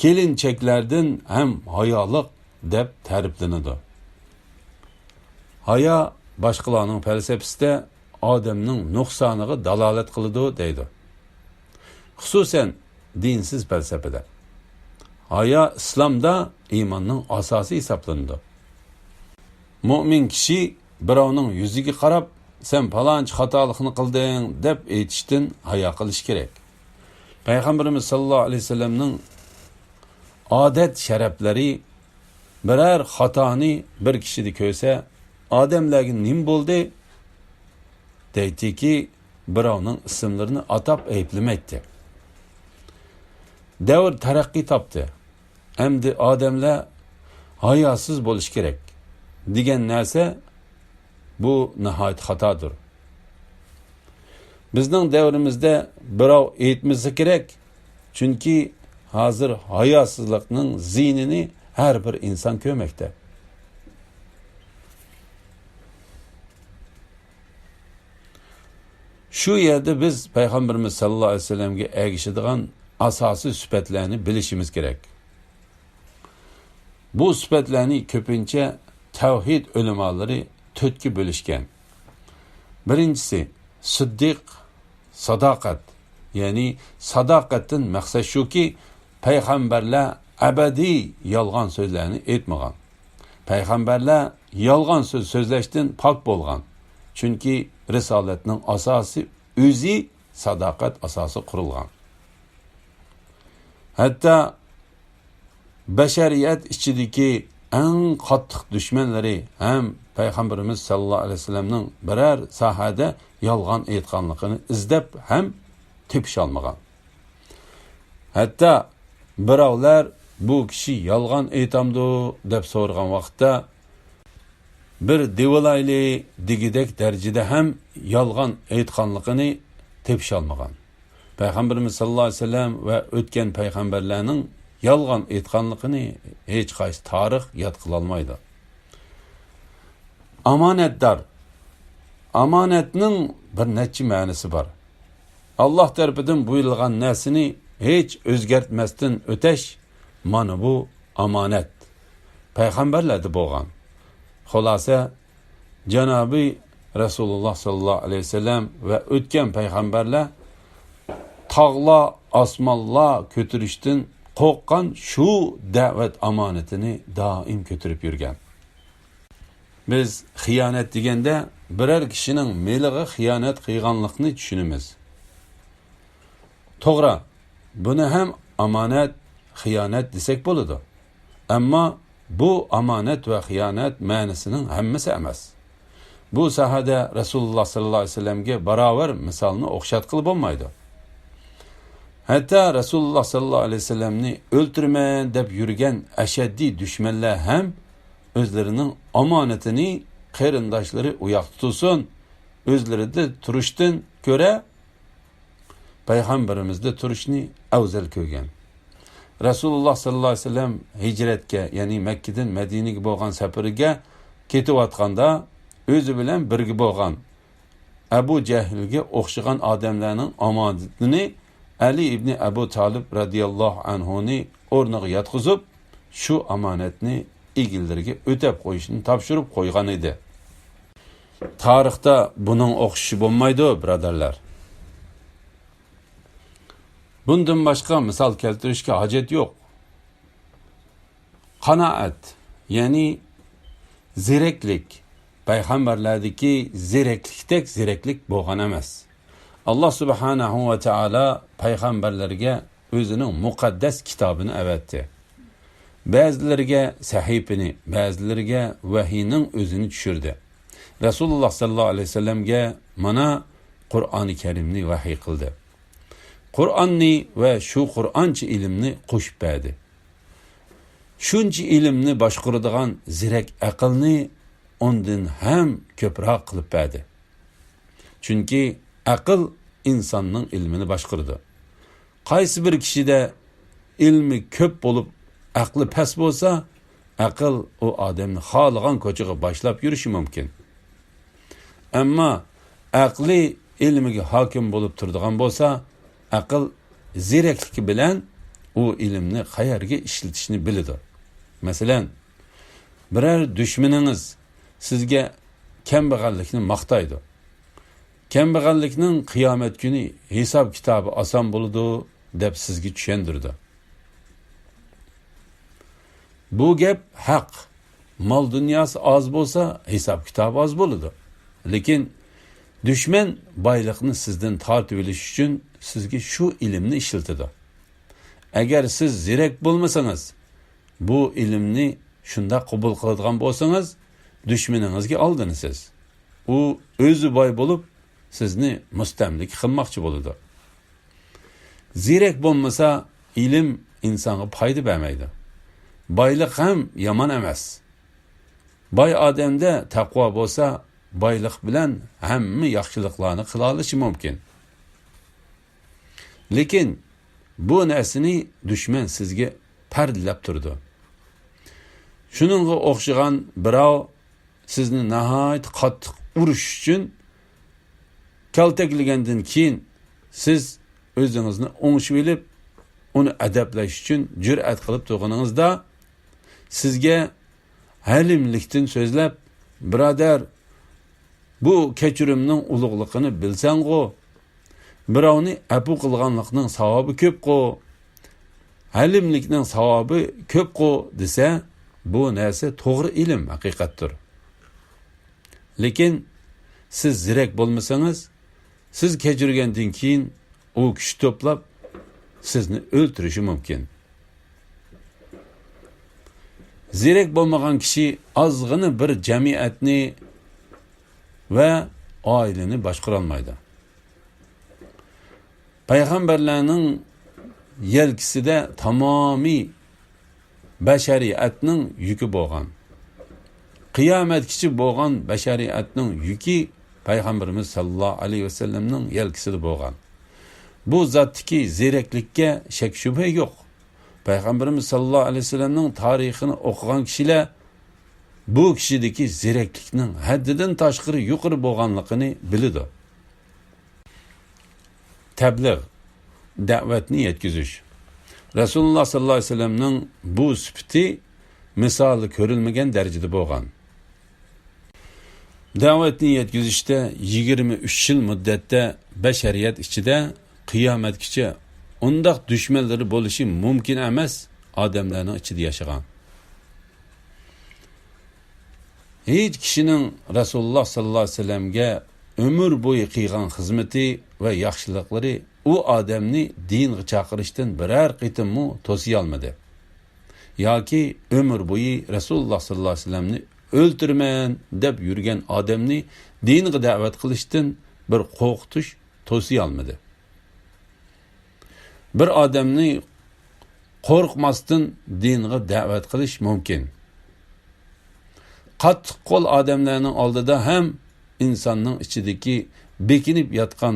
كېلىنچەكلەردىن ھەم ھايالىق دەپ تەرىپلىنىدۇ. ھايا باشقىلارنىڭ پەلسەپىسىدە ئادەمنىڭ نۇقسانىغا دالالەت قىلىدۇ دەيدۇ. خۇسۇسەن، دىنسىز پەلسەپىدە. ھايا ئىسلامدا ئىماننىڭ ئاساسى ھېسابلىنىدۇ. مۆمىن كىشى بىراۋنىڭ يۈزىگە قاراپ، «سەن پالانچە خاتالىقنى قىلدىڭ» دەپ ئېيتىشتىن ھايا قىلىشى كېرەك. پەيغەمبىرىمىز ساللاللاھۇ ئەلەيھى ۋەسەللەمنىڭ ئادەت شەرەپلىرى، بىرەر خاتانى بىر كىشىدە كۆرسە، «ئادەملەرگە نېمە بولدى؟» دەيتتىكى، بىراۋنىڭ ئىسىملىرىنى ئاتاپ ئەيىبلىمەيتتى. دەۋر تەرەققىي تاپتى. ئەمدى ئادەملەر ھاياسىز بولۇشى كېرەك دېگەن نەرسە، بۇ ناھايىتى خاتادۇر. بىزنىڭ دەۋرىمىزدە بىراۋ ئېيتمىسا كېرەك، چۈنكى ھازىر ھاياسىزلىقنىڭ زىيىنىنى ھەر بىر ئىنسان كۆرمەكتە. شۇ يەردە بىز پەيغەمبىرىمىز ساللاللاھۇ ئەلەيھى ۋەسەللەمگە ئەگىشىدىغان ئاساسىي سۈپەتلەرنى بىلىشىمىز كېرەك. بۇ سۈپەتلەرنى كۆپىنچە تەۋھىد ئۆلىمالىرى تۆتكە بۆلۈشكەن. بىرىنچىسى، سىددىق، ساداقەت. يەنى ساداقەتتىن مەقسەت شۇكى، پەيغەمبەرلەر ئەبەدىي يالغان سۆزلەرنى ئېيتمىغان. پەيغەمبەرلەر يالغان سۆز سۆزلەشتىن پاك بولغان. چۈنكى رىسالەتنىڭ ئاساسى ئۆزى ساداقەت ئاساسى قۇرۇلغان. ھەتتا بەشەرىيەت ئىچىدىكى ئەڭ قاتتىق دۈشمەنلىرى ھەم پەيغەمبىرىمىز ساللاللاھۇ ئەلەيھى ۋەسەللەمنىڭ بىرەر ساھەدە يالغان ئېيتقانلىقىنى ئىزدەپ ھەم تېپىشالمىغان. ھەتتا بىراۋلار «بۇ كىشى يالغان ئېيتامدۇ؟» دەپ سورىغان ۋاقىتتا، «بىر دېۋىلايلى» دېگۈدەك دەرىجىدە ھەم يالغان ئېيتقانلىقىنى تېپىشالمىغان. پەيغەمبىرىمىز ساللاللاھۇ ئەلەيھى ۋەسەللەم ۋە ئۆتكەن پەيغەمبەرلەرنىڭ يالغان ئېيتقانلىقىنى ھېچقايسى تارىخ ياد قىلالمايدۇ. ئامانەتدار. ئامانەتنىڭ بىر نەچچە مەنىسى بار. ئاللاھ تەرىپىدىن بۇيرۇلغان نەرسىنى ھېچ ئۆزگەرتمەستىن ئۆتەش، مانا بۇ ئامانەت. پەيغەمبەرلەردە بولغان. خۇلاسە، جانابى رەسۇلۇللاھ ساللاللاھۇ ئەلەيھى ۋەسەللەم ۋە ئۆتكەن پەيغەمبەرلەر تاغلار، ئاسمانلار كۆتۈرۈشتىن قورققان شۇ دەۋەت ئامانىتىنى دائىم كۆتۈرۈپ يۈرگەن. بىز خىيانەت دېگەندە بىرەر كىشىنىڭ مېلىغا خىيانەت قىلغانلىقنى چۈشىنىمىز. توغرا، بۇنى ھەم ئامانەت، خىيانەت دېسەك بولىدۇ. ئەمما بۇ ئامانەت ۋە خىيانەت مەنىسىنىڭ ھەممىسى ئەمەس. بۇ ساھەدە رەسۇلۇللاھ ساللاللاھۇ ئەلەيھى ۋەسەللەمگە باراۋەر مىسالنى ئوخشاتقىلى بولمايدۇ. ھەتتا رەسۇلۇللاھ ساللاللاھۇ ئەلەيھى ۋەسەللەمنى ئۆلتۈرىمەن دەپ يۈرگەن ئەشەددىي دۈشمەنلەر ھەم ئۆزلىرىنىڭ ئامانىتىنى قېرىنداشلىرى ئۇياقتا تۇرسۇن، ئۆزلىرىدە تۇرۇشتىن كۆرە پەيغەمبىرىمىزدە تۇرۇشنى ئەۋزەل كۆرگەن. رەسۇلۇللاھ ساللاللاھۇ ئەلەيھى ۋەسەللەم ھىجرەتكە، يەنى مەككىدىن مەدىنىگە بولغان سەپىرىگە كېتىۋاتقاندا، ئۆزى بىلەن بىرگە بولغان ئەبۇ جەھىلگە ئوخشىغان ئادەملەرنىڭ ئامانىتىنى ئەلى ئىبنى ئەبۇ تالىپ رەزىياللاھۇ ئەنھۇنى ئورنىغا ياتقۇزۇپ، شۇ ئامانەتنى ئىگىلىرىگە ئۆتەپ قويۇشنى تاپشۇرۇپ قويغان ئىدى. تارىختا بۇنىڭ ئوخشىشى بولمايدۇ، بۇرادەرلەر. بۇندىن باشقا مىسال كەلتۈرۈشكە ھاجەت يوق. قانائەت، يەنى زېرەكلىك، پەيغەمبەرلەردىكى زېرەكلىكتەك زېرەكلىك بولغان ئەمەس. ئاللاھ سۇبھانەھۇ ۋە تائالا پەيغەمبەرلەرگە ئۆزىنىڭ مۇقەددەس كىتابىنى ئەۋەتتى. بەزىلىرىگە سەھىپىنى، بەزىلىرىگە ۋەھىينىڭ ئۆزىنى چۈشۈردى. رەسۇلۇللاھ ساللاللاھۇ ئەلەيھى ۋەسەللەمگە مانا قۇرئانى كەرىمنى ۋەھىي قىلدى. قۇرئاننى ۋە شۇ قۇرئانچە ئىلىمنى قوشۇپ بەردى. شۇنچە ئىلىمنى باشقۇرىدىغان زېرەك ئەقىلنى ئۇندىن ھەم كۆپرەك قىلىپ بەردى. چۈنكى ئەقىل ئىنساننىڭ ئىلمىنى باشقۇرىدۇ. قايسى بىر كىشىدە ئىلمى كۆپ بولۇپ، ئەقلى پەس بولسا، ئەقىل ئۇ ئادەمنى خالىغان كوچىغا باشلاپ يۈرۈشى مۇمكىن. ئەمما ئەقلى ئىلمىگە ھاكىم بولۇپ تۇرىدىغان بولسا، ئەقىل زېرەكلىكى بىلەن ئۇ ئىلىمنى قەيەرگە ئىشلىتىشنى بىلىدۇ. مەسىلەن، بىرەر دۈشمىنىڭىز سىزگە كەمبەغەللىكنى ماختايدۇ. كەمبەغەللىكنىڭ قىيامەت كۈنى ھېساب-كىتابى ئاسان بولىدۇ، دەپ سىزگە چۈشەندۈرىدۇ. بۇ گەپ ھەق. مال-دۇنياسى ئاز بولسا، ھېساب-كىتابى ئاز بولىدۇ. لېكىن دۈشمەن بايلىقنى سىزدىن تارتىۋېلىش ئۈچۈن سىزگە شۇ ئىلىمنى ئىشلىتىدۇ. ئەگەر سىز زېرەك بولمىسىڭىز، بۇ ئىلىمنى شۇنداق قوبۇل قىلىدىغان بولسىڭىز، دۈشمىنىڭىزگە ئالدىنىسىز. ئۇ ئۆزى باي بولۇپ، سىزنى مۇستەملىكە قىلماقچى بولىدۇ. زېرەك بولمىسا، ئىلىم ئىنسانغا پايدا بەرمەيدۇ. بايلىق ھەم يامان ئەمەس. باي ئادەمدە تەقۋا بولسا، بايلىق بىلەن ھەممە ياخشىلىقلارنى قىلالىشى مۇمكىن. لېكىن بۇ نەرسىنى دۈشمەن سىزگە پەردىلەپ تۇرىدۇ. شۇنىڭغا ئوخشىغان بىراۋ سىزنى ناھايىتى قاتتىق ئۇرۇش ئۈچۈن كالتەكلىگەندىن كېيىن، سىز ئۆزىڭىزنى ئوڭشىۋېلىپ، ئۇنى ئەدەپلەش ئۈچۈن جۈرئەت قىلىپ تۇرغىنىڭىزدا، سىزگە ھەلىملىكتىن سۆزلەپ، بۇرادەر، بۇ كەچۈرۈمنىڭ ئۇلۇغلۇقىنى بىلسەڭغۇ، بىراۋنى ئەپۇ قىلغانلىقنىڭ ساۋابى كۆپقۇ، ھەلىملىكنىڭ ساۋابى كۆپقۇ دېسە، بۇ نەرسە توغرا ئىلىم، ھەقىقەتتۇر. لېكىن سىز زېرەك بولمىسىڭىز، سىز كەچۈرگەندىن كېيىن ئۇ كۈچ توپلاپ، سىزنى ئۆلتۈرۈشى مۇمكىن. زېرەك بولمىغان كىشى ئازغىنە بىر جەمئىيەتنى ۋە ئائىلىنى باشقۇرالمايدۇ. پەيغەمبەرلەرنىڭ يەلكىسىدە تامامىي بەشەرىيەتنىڭ يۈكى بولغان. قىيامەتكىچە بولغان بەشەرىيەتنىڭ يۈكى پەيغەمبىرىمىز ساللاللاھۇ ئەلەيھى ۋەسەللەمنىڭ يەلكىسىدە بولغان. بۇ زاتتىكى زېرەكلىككە شەك-شۈبھە يوق. پەيغەمبىرىمىز ساللاللاھۇ ئەلەيھى ۋەسەللەمنىڭ تارىخىنى ئوقۇغان كىشىلەر بۇ كىشىدىكى زېرەكلىكنىڭ ھەددىدىن تاشقىرى يۇقىرى بولغانلىقىنى بىلىدۇ. تەبلىغ، دەۋەتنى يەتكۈزۈش. رەسۇلۇللاھ ساللاللاھۇ ئەلەيھى ۋەسەللەمنىڭ بۇ سۈپىتى مىسالى كۆرۈلمىگەن دەرىجىدە بولغان. دەۋەتنى يەتكۈزۈشتە يىگىرمە ئۈچ يىل مۇددەتتە بەشەرىيەت ئىچىدە قىيامەتكىچە ئۇنداق دۈشمەنلىرى بولۇشى مۇمكىن ئەمەس ئادەملەرنىڭ ئىچىدە ياشىغان. ھېچ كىشىنىڭ رەسۇلۇللاھ ساللاللاھۇ ئەلەيھى ۋەسەللەمگە ئۆمۈر بويى قىلغان خىزمىتى ۋە ياخشىلىقلىرى ئۇ ئادەمنى دىنغا چاقىرىشتىن بىرەر قېتىممۇ توسىيالمىدى. ياكى ئۆمۈر بويى رەسۇلۇللاھ ساللاللاھۇ ئەلەيھى ۋەسەللەمنى ئۆلتۈرىمەن دەپ يۈرگەن ئادەمنى دىنغا دەۋەت قىلىشتىن بىر قورقۇتۇش توسىيالمىدى. بىر ئادەمنى قورقماستىن دىنغا دەۋەت قىلىش مۇمكىن. قاتتىق قول ئادەملەرنىڭ ئالدىدا ھەم ئىنساننىڭ ئىچىدىكى بېكىنىپ ياتقان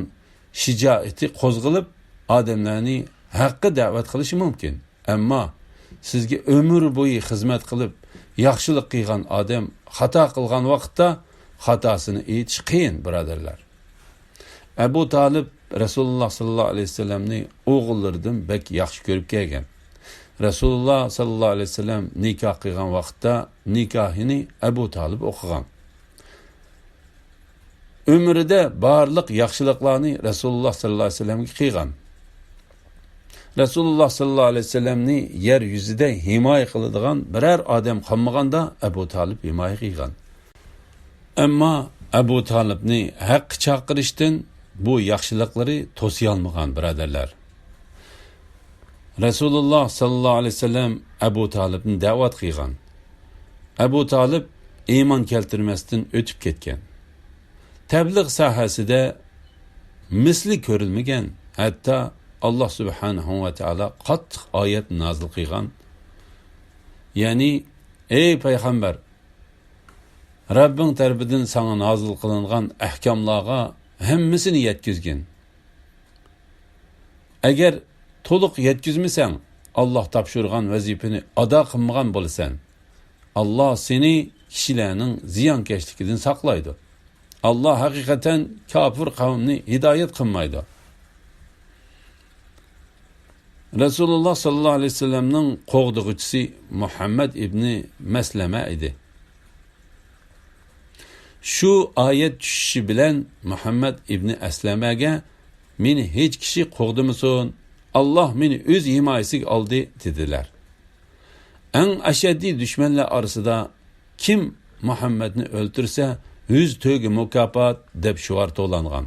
شىجائىتى قوزغىلىپ، ئادەملەرنى ھەققە دەۋەت قىلىشى مۇمكىن. ئەمما سىزگە ئۆمۈر بويى خىزمەت قىلىپ، ياخشىلىق قىلغان ئادەم خاتا قىلغان ۋاقىتتا خاتاسىنى ئېيتىش قىيىن، بۇرادەرلەر. ئەبۇ تالىپ رەسۇلۇللاھ ساللاللاھۇ ئەلەيھى ۋەسەللەمنى ئوغۇللىرىدىن بەك ياخشى كۆرۈپ كەلگەن. رەسۇلۇللاھ ساللاللاھۇ ئەلەيھى ۋەسەللەم نىكاھ قىلغان ۋاقىتتا نىكاھىنى ئەبۇ تالىپ ئوقۇغان. ئۆمرىدە بارلىق ياخشىلىقلارنى رەسۇلۇللاھ ساللاللاھۇ ئەلەيھى ۋەسەللەمگە قىلغان. رەسۇلۇللاھ ساللاللاھۇ ئەلەيھى ۋەسەللەمنى يەر يۈزىدە ھىمايە قىلىدىغان بىرەر ئادەم قالمىغاندا، ئەبۇ تالىپ ھىمايە قىلغان. ئەمما ئەبۇ تالىپنى ھەققە چاقىرىشتىن بۇ ياخشىلىقلىرى توسىيالمىغان، بۇرادەرلەر. رەسۇلۇللاھ ساللاللاھۇ ئەلەيھى ۋەسەللەم ئەبۇ تالىپنى دەۋەت قىلغان. ئەبۇ تالىپ ئىمان كەلتۈرمەستىن ئۆتۈپ كەتكەن. تەبلىغ ساھەسىدە مىسلى كۆرۈلمىگەن، ھەتتا ئاللاھ سۇبھانەھۇ ۋە تائالا قاتتىق ئايەت نازىل قىلغان. يەنى، ئەي پەيغەمبەر، رەببىڭ تەرىپىدىن ساڭا نازىل قىلىنغان ئەھكاملارغا ھەممىسىنى يەتكۈزگىن. ئەگەر تولۇق يەتكۈزمىسەڭ، ئاللاھ تاپشۇرغان ۋەزىپىنى ئادا قىلمىغان بولىسەن. ئاللا سېنى كىشىلەرنىڭ زىيانكەشلىكىدىن ساقلايدۇ. ئاللا ھەقىقەتەن كاپىر قەۋمنى ھىدايەت قىلمايدۇ. رەسۇلۇللا ساللاللاھۇ ئەلەيھى ۋەسەللەمنىڭ قوغدىغۇچىسى مۇھەممەد ئىبنى مەسلەمە ئىدى. شۇ ئايەت چۈشۈشى بىلەن مۇھەممەد ئىبنى ئەسلەمەگە، مېنى ھېچ كىشى قوغدىمىسۇن، ئاللا مېنى ئۆز ھىمايىسىگە ئالدى، دېدىلەر. ئەڭ ئەشەددىي دۈشمەنلەر ئارىسىدا كىم مۇھەممەدنى ئۆلتۈرسە، يۈز تۆگە مۇكاپات، دەپ شوئار توۋلانغان.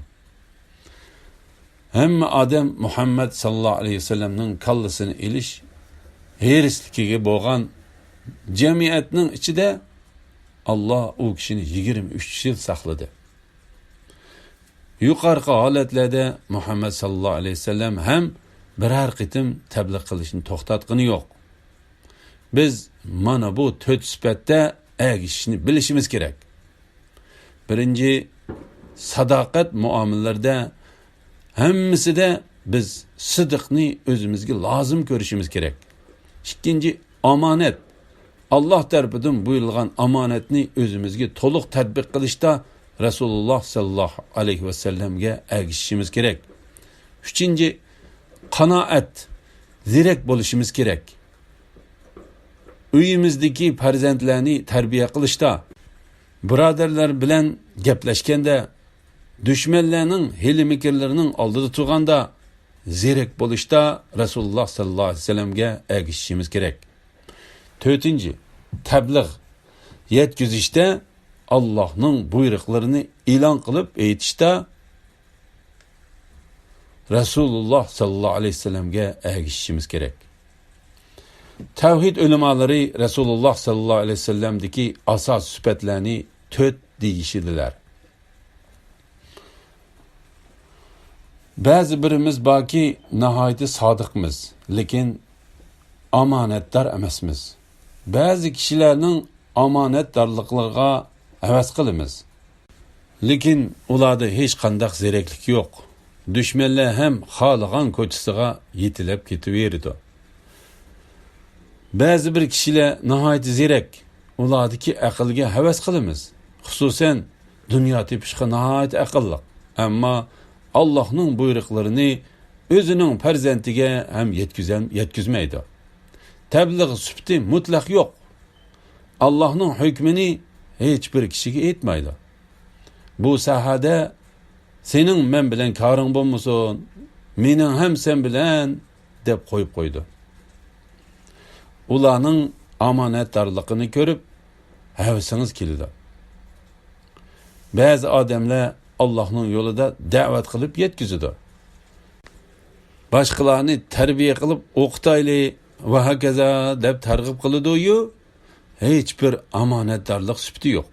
ھەممە ئادەم مۇھەممەد ساللاللاھۇ ئەلەيھى ۋەسەللەمنىڭ كاللىسىنى ئېلىش ھېرىسلىكىگە بولغان جەمئىيەتنىڭ ئىچىدە ئاللا ئۇ كىشىنى يىگىرمە ئۈچ يىل ساقلىدى. يۇقىرىقى ھالەتلەردە مۇھەممەد ساللاللاھۇ ئەلەيھى ۋەسەللەم ھەم بىرەر قېتىم تەبلىغ قىلىشنى توختاتقىنى يوق. بىز مانا بۇ تۆت سۈپەتتە ئەگىشىشنى بىلىشىمىز كېرەك. بىرىنچى، ساداقەت مۇئامىلىلىرىدە ھەممىسىدە بىز سىدىقنى ئۆزىمىزگە لازىم كۆرۈشىمىز كېرەك. ئىككىنچى، ئامانەت. ئاللا تەرىپىدىن بۇيرۇلغان ئامانەتنى ئۆزىمىزگە تولۇق تەتبىق قىلىشتا رەسۇلۇللا ساللاللاھۇ ئەلەيھى ۋەسەللەمگە ئەگىشىشىمىز كېرەك. ئۈچىنچى، قانائەت، زېرەك بولۇشىمىز كېرەك. ئۆيىمىزدىكى پەرزەنتلەرنى تەربىيە قىلىشتا، بۇرادەرلەر بىلەن گەپلەشكەندە، دۈشمەنلەرنىڭ ھىيلە-مىكىرلىرىنىڭ ئالدىدا تۇرغاندا، زېرەك بولۇشتا رەسۇلۇللا ساللاللاھۇ ئەلەيھى ۋەسەللەمگە ئەگىشىشىمىز كېرەك. تۆتىنچى، تەبلىغ، يەتكۈزۈشتە ئاللاھنىڭ بۇيرۇقلىرىنى ئېلان قىلىپ ئېيتىشتا رەسۇلۇللا ساللاللاھۇ ئەلەيھى ۋەسەللەمگە ئەگىشىشىمىز كېرەك. تەۋھىد ئۆلىمالىرى رەسۇلۇللا ساللاللاھۇ ئەلەيھى ۋەسەللەمدىكى ئاساسىي سۈپەتلەرنى تۆت دېيىشىدىلەر. بەزى بىرىمىز باركى، ناھايىتى سادىقمىز، لېكىن ئامانەتدار ئەمەسمىز. بەزى كىشىلەرنىڭ ئامانەتدارلىقلىرىغا ھەۋەس قىلىمىز. لېكىن ئۇلاردا ھېچقانداق زېرەكلىك يوق. دۈشمەنلەر ھەم خالىغان كوچىسىغا يېتىلەپ كېتىۋېرىدۇ. بەزى بىر كىشىلەر ناھايىتى زېرەك، ئۇلاردىكى ئەقىلگە ھەۋەس قىلىمىز. خۇسۇسەن، دۇنيا تېپىشقا ناھايىتى ئەقىللىق. ئەمما ئاللاھنىڭ بۇيرۇقلىرىنى ئۆزىنىڭ پەرزەنتىگە ھەم يەتكۈزەم-، يەتكۈزمەيدۇ. تەبلىغ سۈپىتى مۇتلەق يوق. ئاللاھنىڭ ھۆكمىنى ھېچ بىر كىشىگە ئېيتمايدۇ. بۇ ساھەدە سېنىڭ مەن بىلەن كارىڭ بولمىسۇن، مېنىڭ ھەم سەن بىلەن، دەپ قويۇپ قويىدۇ. ئۇلارنىڭ ئامانەتدارلىقىنى كۆرۈپ ھەۋىسىڭىز كېلىدۇ. بەزى ئادەملەر ئاللاھنىڭ يولىدا دەۋەت قىلىپ يەتكۈزىدۇ. باشقىلارنى تەربىيە قىلىپ ئوقۇتايلى ۋە ھاكازا دەپ تەرغىب قىلىدۇ-يۇ، ھېچ بىر ئامانەتدارلىق سۈپىتى يوق.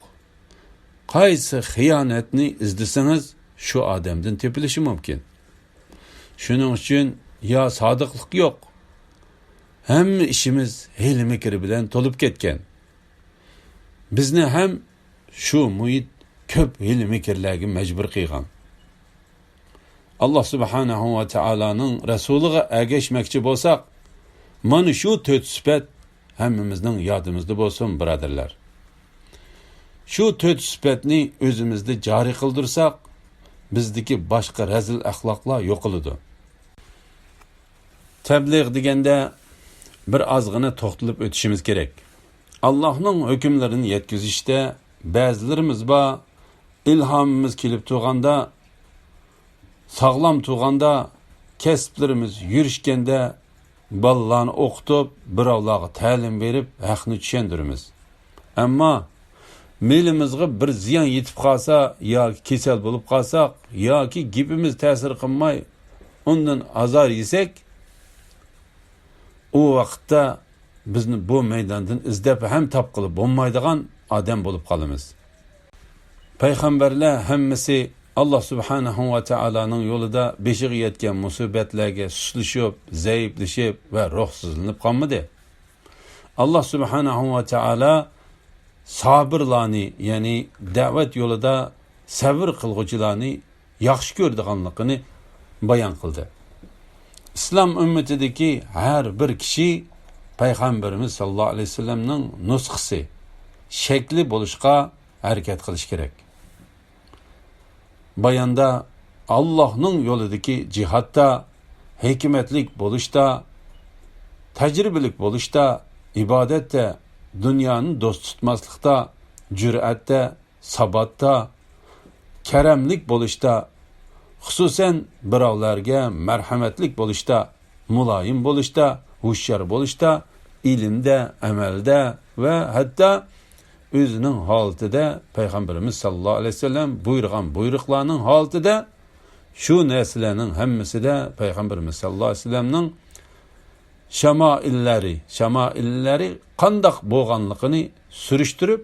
قايسى خىيانەتنى ئىزدىسىڭىز، شۇ ئادەمدىن تېپىلىشى مۇمكىن. شۇنىڭ ئۈچۈن يا سادىقلىق يوق، ھەممە ئىشىمىز ھىيلە-مىكىر بىلەن تولۇپ كەتكەن. بىزنى ھەم شۇ مۇھىت كۆپ ھىيلە-مىكىرلەرگە مەجبۇر قىلغان. ئاللا سۇبھانەھۇ ۋە تائالانىڭ رەسۇلىغا ئەگەشمەكچى بولساق، مانا شۇ تۆت سۈپەت ھەممىمىزنىڭ يادىمىزدا بولسۇن، بۇرادەرلەر. شۇ تۆت سۈپەتنى ئۆزىمىزدە جارى قىلدۇرساق، بىزدىكى باشقا رەزىل ئەخلاقلار يوقىلىدۇ. تەبلىغ دېگەندە بىر ئازغىنە توختىلىپ ئۆتۈشىمىز كېرەك. ئاللاھنىڭ ھۆكۈملىرىنى يەتكۈزۈشتە بەزىلىرىمىز بار، ئىلھامىمىز كېلىپ تۇرغاندا، ساغلام تۇرغاندا، كەسىپلىرىمىز يۈرۈشكەندە، بالىلارنى ئوقۇتۇپ، بىراۋلارغا تەلىم بېرىپ، ھەقنى چۈشەندۈرىمىز. ئەمما مېلىمىزغا بىر زىيان يېتىپ قالسا ياكى كېسەل بولۇپ قالساق ياكى گېپىمىز تەسىر قىلماي، ئۇندىن ئازار يېسەك، ئۇ ۋاقىتتا بىزنى بۇ مەيداندىن ئىزدەپ ھەم تاپقىلى بولمايدىغان ئادەم بولۇپ قالىمىز. پەيغەمبەرلەر ھەممىسى ئاللا سۇبھانەھۇ ۋە تائالانىڭ يولىدا بېشىغا يەتكەن مۇسىبەتلەرگە سۇسلىشىپ، زەئىپلىشىپ ۋە روھسىزلىنىپ قالمىدى. ئاللا سۇبھانەھۇ ۋە تائالا سابىرلارنى، يەنى دەۋەت يولىدا سەۋر قىلغۇچىلارنى ياخشى كۆرىدىغانلىقىنى بايان قىلدى. ئىسلام ئۈممىتىدىكى ھەر بىر كىشى پەيغەمبىرىمىز ساللاللاھۇ ئەلەيھى ۋەسەللەمنىڭ نۇسخىسى، شەكلى بولۇشقا ھەرىكەت قىلىش كېرەك. باياندا ئاللاھنىڭ يولىدىكى جىھادتا، ھېكمەتلىك بولۇشتا، تەجرىبىلىك بولۇشتا، ئىبادەتتە، دۇنيانى دوست تۇتماسلىقتا، جۈرئەتتە، ساباتتا، كەرەملىك بولۇشتا، خۇسۇسەن بىراۋلارغا مەرھەمەتلىك بولۇشتا، مۇلايىم بولۇشتا، ھوشيار بولۇشتا، ئىلىمدە، ئەمەلدە ۋە ھەتتا ئۆزىنىڭ ھالىتىدە پەيغەمبىرىمىز ساللاللاھۇ ئەلەيھى ۋەسەللەم بۇيرۇغان بۇيرۇقلارنىڭ ھالىتىدە شۇ نەرسىلەرنىڭ ھەممىسىدە پەيغەمبىرىمىز ساللاللاھۇ ئەلەيھى ۋەسەللەمنىڭ شامائىللىرى، شامائىللىرى قانداق بولغانلىقىنى سۈرۈشتۈرۈپ،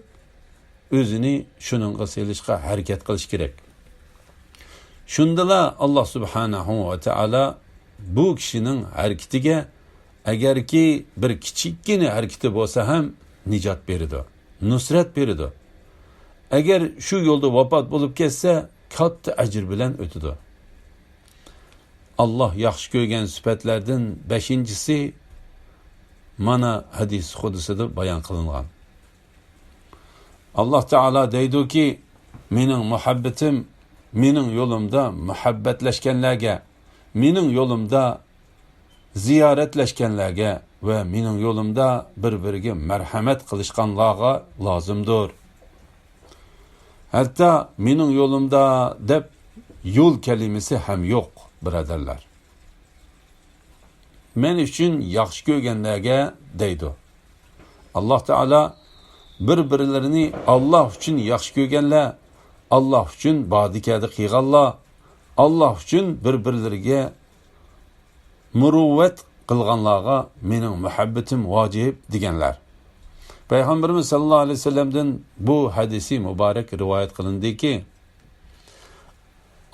ئۆزىنى شۇنىڭغا سېلىشقا ھەرىكەت قىلىش كېرەك. شۇندىلا ئاللا سۇبھانەھۇ ۋە تائالا بۇ كىشىنىڭ ھەرىكىتىگە، ئەگەركى بىر كىچىككىنە ھەرىكىتى بولسا ھەم، نىجات بېرىدۇ، نۇسرەت بېرىدۇ. ئەگەر شۇ يولدا ۋاپات بولۇپ كەتسە، كاتتا ئەجىر بىلەن ئۆتىدۇ. ئاللا ياخشى كۆرگەن سۈپەتلەردىن بەشىنچىسى مانا ھەدىس قۇدسىدا بايان قىلىنغان. ئاللا تائالا دەيدۇكى، مېنىڭ مۇھەببىتىم مېنىڭ يولۇمدا مۇھەببەتلەشكەنلەرگە، مېنىڭ يولۇمدا زىيارەتلەشكەنلەرگە ۋە مېنىڭ يولۇمدا بىر-بىرىگە مەرھەمەت قىلىشقانلارغا لازىمدۇر. ھەتتا مېنىڭ يولۇمدا دەپ يول كەلىمىسى ھەم يوق، بۇرادەرلەر. مەن ئۈچۈن ياخشى كۆرگەنلەرگە دەيدۇ. ئاللا تائالا بىر-بىرلىرىنى ئاللا ئۈچۈن ياخشى كۆرگەنلەر، ئاللا ئۈچۈن بادىكەدە قىلغانلار، ئاللا ئۈچۈن بىر-بىرلىرىگە مۇرۇۋۋەت قىلغانلارغا مېنىڭ مۇھەببىتىم ۋاجىپ دېگەنلەر. پەيغەمبىرىمىز ساللاللاھۇ ئەلەيھى ۋەسەللەمدىن بۇ ھەدىسى مۇبارەك رىۋايەت قىلىندىكى،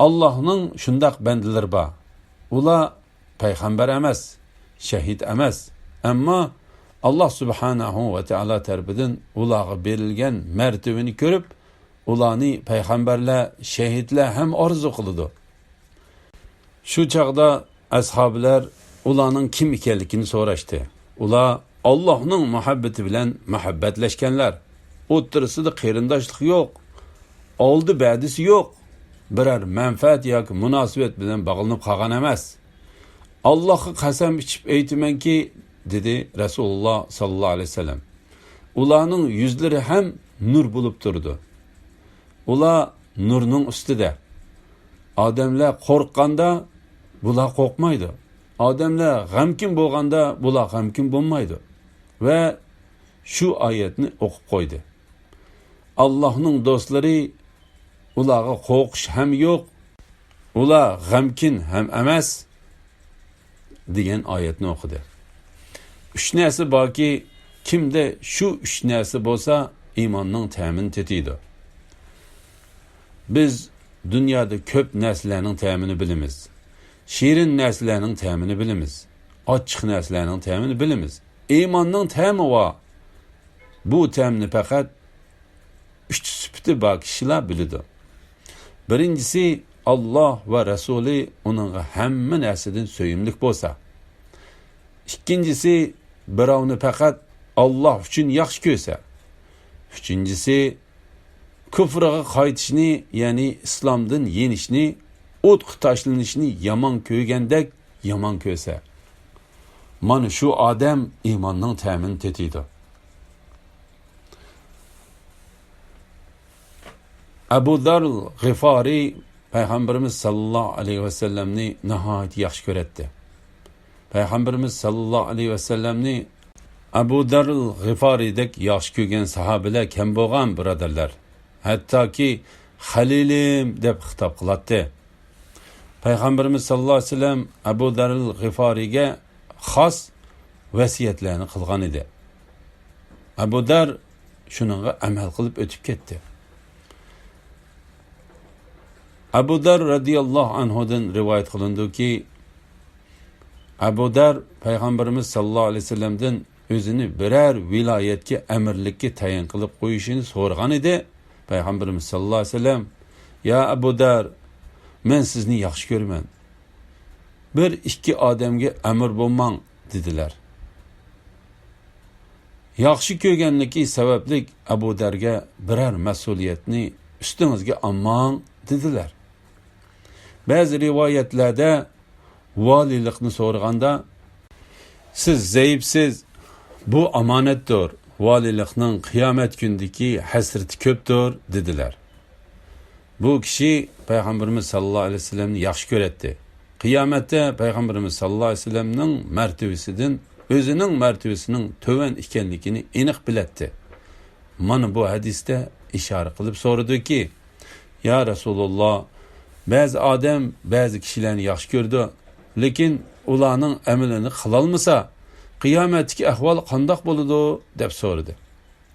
ئاللاھنىڭ شۇنداق بەندىلىرى بار. ئۇلار پەيغەمبەر ئەمەس، شەھىد ئەمەس. ئەمما ئاللا سۇبھانەھۇ ۋە تائالا تەرىپىدىن ئۇلارغا بېرىلگەن مەرتىۋىنى كۆرۈپ، ئۇلارنى پەيغەمبەرلەر، شەھىدلەر ھەم ئارزۇ قىلىدۇ. شۇ چاغدا ئەسھابىلەر ئۇلارنىڭ كىم ئىكەنلىكىنى سوراشتى. ئۇلار ئاللاھنىڭ مۇھەببىتى بىلەن مۇھەببەتلەشكەنلەر. ئوتتۇرىسىدا قېرىنداشلىق يوق، ئالدى بەدىسى يوق، بىرەر مەنپەئەت ياكى مۇناسىۋەت بىلەن باغلىنىپ قالغان ئەمەس. ئاللاھقا قەسەم ئىچىپ ئېيتىمەنكى، دېدى رەسۇلۇللا ساللاللاھۇ ئەلەيھى ۋەسەللەم، ئۇلارنىڭ يۈزلىرى ھەم نۇر بولۇپ تۇرىدۇ. ئۇلار نۇرنىڭ ئۈستىدە. ئادەملەر قورققاندا بۇلار قورقمايدۇ. ئادەملەر غەمكىن بولغاندا بۇلار غەمكىن بولمايدۇ. ۋە شۇ ئايەتنى ئوقۇپ قويدى. ئاللاھنىڭ دوستلىرى، ئۇلارغا قورقۇش ھەم يوق، ئۇلار غەمكىن ھەم ئەمەس، دېگەن ئايەتنى ئوقۇدى. ئۈچ نەرسە باركى، كىمدە شۇ ئۈچ نەرسە بولسا، ئىماننىڭ تەمىنى تېتىيدۇ. بىز دۇنيادا كۆپ نەرسىلەرنىڭ تەمىنى بىلىمىز. شېرىن نەرسىلەرنىڭ تەمىنى بىلىمىز. ئاچچىق نەرسىلەرنىڭ تەمىنى بىلىمىز. ئىماننىڭ تەمى بار. بۇ تەمنى پەقەت ئۈچ سۈپىتى بار كىشىلا بىلىدۇ. بىرىنچىسى، ئاللا ۋە رەسۇلى ئۇنىڭغا ھەممە نەرسىدىن سۆيۈملۈك بولسا. ئىككىنچىسى، بىراۋنى پەقەت ئاللا ئۈچۈن ياخشى كۆرسە. ئۈچىنچىسى، كۇفرىغا قايتىشنى، يەنى ئىسلامدىن يېنىشنى، ئوتقا تاشلىنىشنى يامان كۆرگەندەك يامان كۆرسە. مانا شۇ ئادەم ئىماننىڭ تەمىنى تېتىيدۇ. ئەبۇ زەر غىفارى پەيغەمبىرىمىز ساللاللاھۇ ئەلەيھى ۋەسەللەمنى ناھايىتى ياخشى كۆرەتتى. پەيغەمبىرىمىز ساللاللاھۇ ئەلەيھى ۋەسەللەمنى ئەبۇ زەر غىفارىدەك ياخشى كۆرگەن ساھابىلەر كەم بولغان، بۇرادەرلەر. ھەتتاكى خەلىلىم دەپ خىتاب قىلاتتى. پەيغەمبىرىمىز ساللاللاھۇ ئەلەيھى ۋەسەللەم ئەبۇ زەر غىفارىگە خاس ۋەسىيەتلەرنى قىلغان ئىدى. ئەبۇ زەر شۇنىڭغا ئەمەل قىلىپ ئۆتۈپ كەتتى. ئەبۇ زەر رەزىياللاھۇ ئەنھۇدىن رىۋايەت قىلىنىدۇكى، ئەبۇ زەر پەيغەمبىرىمىز ساللاللاھۇ ئەلەيھى ۋەسەللەمدىن ئۆزىنى بىرەر ۋىلايەتكە ئەمىرلىككە تەيىن قىلىپ قويۇشىنى سورىغان ئىدى. پەيغەمبىرىمىز ساللاللاھۇ ئەلەيھى ۋەسەللەم، يا ئەبۇ زەر، مەن سىزنى ياخشى كۆرىمەن. بىر ئىككى ئادەمگە ئەمىر بولماڭ، دېدىلەر. ياخشى كۆرگەنلىكى سەۋەبلىك ئەبۇ دەرگە بىرەر مەسئۇلىيەتنى ئۈستىڭىزگە ئالماڭ، دېدىلەر. بەزى رىۋايەتلەردە ۋالىيلىقنى سورىغاندا، سىز زەئىپسىز، بۇ ئامانەتتۇر، ۋالىيلىقنىڭ قىيامەت كۈنىدىكى ھەسرىتى كۆپتۇر، دېدىلەر. بۇ كىشى پەيغەمبىرىمىز ساللاللاھۇ ئەلەيھى ۋەسەللەمنى ياخشى كۆرەتتى. قىيامەتتە پەيغەمبىرىمىز ساللاللاھۇ ئەلەيھى ۋەسەللەمنىڭ مەرتىۋىسىدىن ئۆزىنىڭ مەرتىۋىسىنىڭ تۆۋەن ئىكەنلىكىنى ئېنىق بىلەتتى. مانا بۇ ھەدىستە ئىشارە قىلىپ سورىدىكى، يا رەسۇلۇللا، بەزى ئادەم بەزى كىشىلەرنى ياخشى كۆرىدۇ، لېكىن ئۇلارنىڭ ئەمىلىنى قىلالمىسا، قىيامەتتىكى ئەھۋال قانداق بولىدۇ؟ دەپ سورىدى.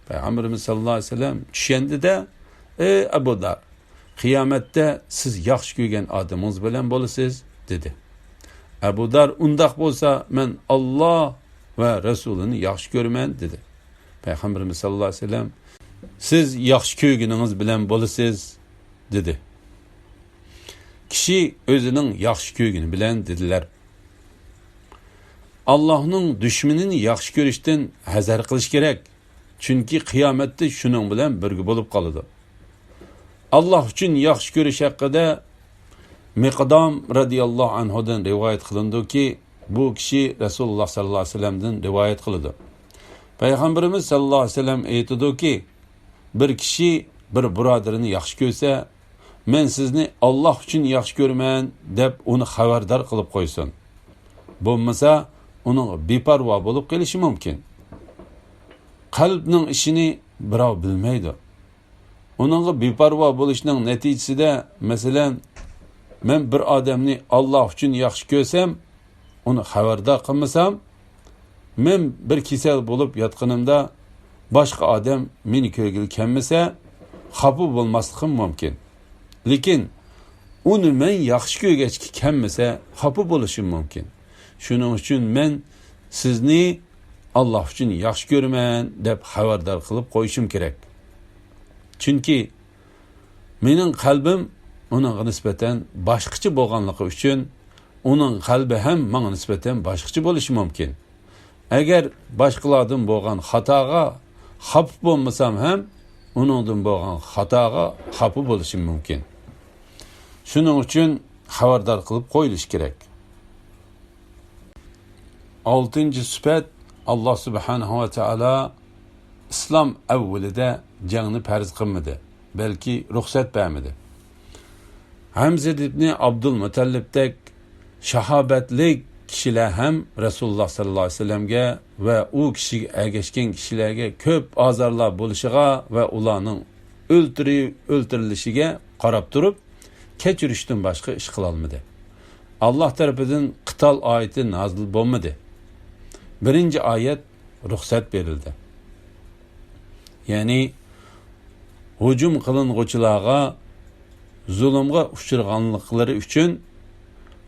پەيغەمبىرىمىز ساللاللاھۇ ئەلەيھى ۋەسەللەم چۈشەندى-دە، ئەي ئەبۇ دار، قىيامەتتە سىز ياخشى كۆرگەن ئادىمىڭىز بىلەن بولىسىز، دېدى. ئەبۇ دار، ئۇنداق بولسا مەن ئاللا ۋە رەسۇلىنى ياخشى كۆرىمەن، دېدى. پەيغەمبىرىمىز ساللاللاھۇ ئەلەيھى ۋەسەللەم، سىز ياخشى كۆرگىنىڭىز بىلەن بولىسىز، دېدى. كىشى ئۆزىنىڭ ياخشى كۆرگىنى بىلەن، دېدىلەر. ئاللاھنىڭ دۈشمىنىنى ياخشى كۆرۈشتىن ھەزەر قىلىش كېرەك. چۈنكى قىيامەتتە شۇنىڭ بىلەن بىرگە بولۇپ قالىدۇ. ئاللاھ ئۈچۈن ياخشى كۆرۈش ھەققىدە مىقدام رەزىياللاھۇ ئەنھۇدىن رىۋايەت قىلىنىدۇكى، بۇ كىشى رەسۇلۇللاھ ساللاللاھۇ ئەلەيھى ۋەسەللەمدىن رىۋايەت قىلىدۇ. پەيغەمبىرىمىز ساللاللاھۇ ئەلەيھى ۋەسەللەم ئېيتىدۇكى، بىر كىشى بىر بۇرادىرىنى ياخشى كۆرسە، مەن سىزنى ئاللاھ ئۈچۈن ياخشى كۆرىمەن دەپ ئۇنى خەۋەردار قىلىپ قويسۇن. بولمىسا ئۇنىڭ بىپەرۋا بولۇپ قېلىشى مۇمكىن. قەلبنىڭ ئىشىنى بىراۋ بىلمەيدۇ. ئۇنىڭغا بىپەرۋا بولۇشنىڭ نەتىجىسىدە، مەسىلەن، مەن بىر ئادەمنى ئاللاھ ئۈچۈن ياخشى كۆرسەم، ئۇنى خەۋەردار قىلمىسام، مەن بىر كېسەل بولۇپ ياتقىنىمدا باشقا ئادەم مېنى كۆرگىلى كەلمىسە، خاپا بولماسلىقىم مۇمكىن. لېكىن ئۇنى مەن ياخشى كۆرگەچكە كەلمىسە، خاپا بولۇشۇم مۇمكىن. شۇنىڭ ئۈچۈن مەن سىزنى ئاللاھ ئۈچۈن ياخشى كۆرىمەن دەپ خەۋەردار قىلىپ قويۇشۇم كېرەك. چۈنكى مېنىڭ قەلبىم ئۇنىڭغا نىسبەتەن باشقىچە بولغانلىقى ئۈچۈن، ئۇنىڭ قەلبى ھەم ماڭا نىسبەتەن باشقىچە بولۇشى مۇمكىن. ئەگەر باشقىلاردىن بولغان خاتاغا خاپا بولمىسام ھەم، ئۇنىڭدىن بولغان خاتاغا خاپا بولۇشۇم مۇمكىن. شۇنىڭ ئۈچۈن خەۋەردار قىلىپ قويۇلۇشى كېرەك. ئالتىنچى سۈپەت، ئاللاھ سۇبھانەھۇ ۋە تائالا ئىسلام ئەۋۋىلىدە جەڭنى پەرز قىلمىدى، بەلكى رۇخسەت بەرمىدى. ھەمزە ئىبنى ئابدۇلمۇتەللىپتەك شاھابەتلىك كىشىلەر ھەم رەسۇلۇللاھ ساللاللاھۇ ئەلەيھى ۋەسەللەمگە ۋە ئۇ كىشىگە ئەگەشكەن كىشىلەرگە كۆپ ئازارلار بولۇشىغا ۋە ئۇلارنىڭ ئۆلتۈرۈ-، ئۆلتۈرۈلۈشىگە قاراپ تۇرۇپ، كەچۈرۈشتىن باشقا ئىش قىلالمىدى. ئاللاھ تەرىپىدىن قىتال ئايىتى نازىل بولمىدى. بىرىنچى ئايەت رۇخسەت بېرىلدى. يەنى ھۇجۇم قىلىنغۇچىلارغا زۇلۇمغا ئۇچرىغانلىقلىرى ئۈچۈن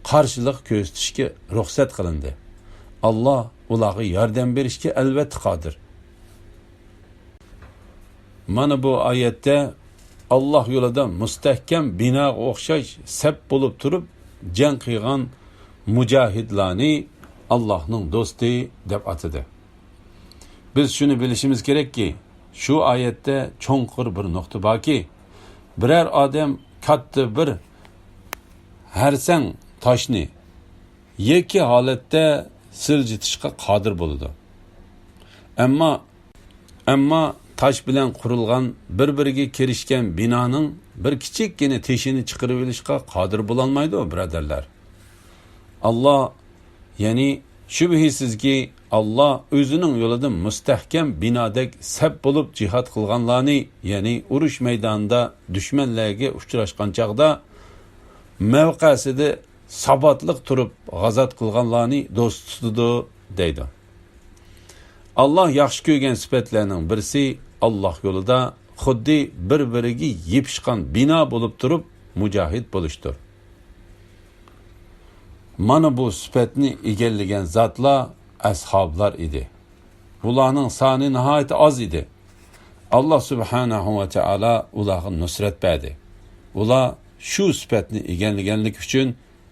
قارشىلىق كۆرسىتىشكە رۇخسەت قىلىندى. ئاللاھ ئۇلارغا ياردەم بېرىشكە ئەلۋەتتە قادىر. مانا بۇ ئايەتتە ئاللاھ يولىدا مۇستەھكەم بىناغا ئوخشاش سەپ بولۇپ تۇرۇپ جەڭ قىلغان مۇجاھىدلارنى ئاللاھنىڭ دوستى دەپ ئاتىدى. بىز شۇنى بىلىشىمىز كېرەككى، شۇ ئايەتتە چوڭقۇر بىر نۇقتا باركى، بىرەر ئادەم كاتتا بىر ھەرسەڭ تاشنى يەككە ھالەتتە سىلجىتىشقا قادىر بولىدۇ. ئەمما، ئەمما تاش بىلەن قۇرۇلغان بىر-بىرىگە كىرىشكەن بىنانىڭ بىر كىچىككىنە تېشىنى چىقىرىۋېلىشقا قادىر بولالمايدۇ، بۇرادەرلەر. ئاللاھ، يەنى شۈبھىسىزكى، ئاللاھ ئۆزىنىڭ يولىدا مۇستەھكەم بىنادەك سەپ بولۇپ جىھاد قىلغانلارنى، يەنى ئۇرۇش مەيدانىدا دۈشمەنلەرگە ئۇچراشقان چاغدا مەۋقەسىدە ساباتلىق تۇرۇپ غازات قىلغانلارنى دوست تۇتىدۇ، دەيدۇ. ئاللاھ ياخشى كۆرگەن سۈپەتلەرنىڭ بىرسى ئاللاھ يولىدا خۇددى بىر-بىرىگە يېپىشقان بىنا بولۇپ تۇرۇپ مۇجاھىد بولۇشتۇر. مانا بۇ سۈپەتنى ئىگىلىگەن زاتلار ئەسھابلار ئىدى. ئۇلارنىڭ سانى ناھايىتى ئاز ئىدى. ئاللاھ سۇبھانەھۇ ۋە تائالا ئۇلارغا نۇسرەت بەردى. ئۇلار شۇ سۈپەتنى ئىگىلىگەنلىكى ئۈچۈن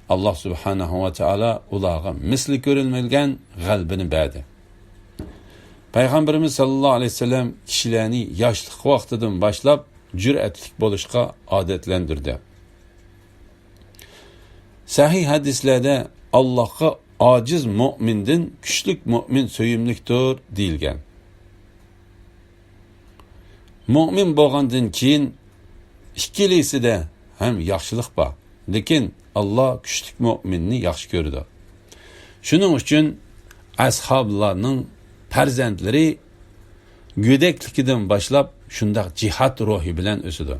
ئاللاھ سۇبھانەھۇ ۋە تائالا ئۇلارغا مىسلى كۆرۈلمىگەن غەلىبىنى بەردى. پەيغەمبىرىمىز ساللاللاھۇ ئەلەيھى ۋەسەللەم كىشىلەرنى ياشلىق ۋاقتىدىن باشلاپ جۈرئەتلىك بولۇشقا ئادەتلەندۈردى. سەھىھ ھەدىسلەردە، «ئاللاھقا ئاجىز مۆمىندىن كۈچلۈك مۆمىن سۆيۈملۈكتۇر» دېيىلگەن. مۆمىن بولغاندىن كېيىن ئىككىلىسىدە ھەم ياخشىلىق بار، لېكىن ئاللا كۈچلۈك مۆمىننى ياخشى كۆرىدۇ. شۇنىڭ ئۈچۈن ئەسھابلارنىڭ پەرزەنتلىرى گۆدەكلىكىدىن باشلاپ شۇنداق جىھاد روھى بىلەن ئۆسىدۇ.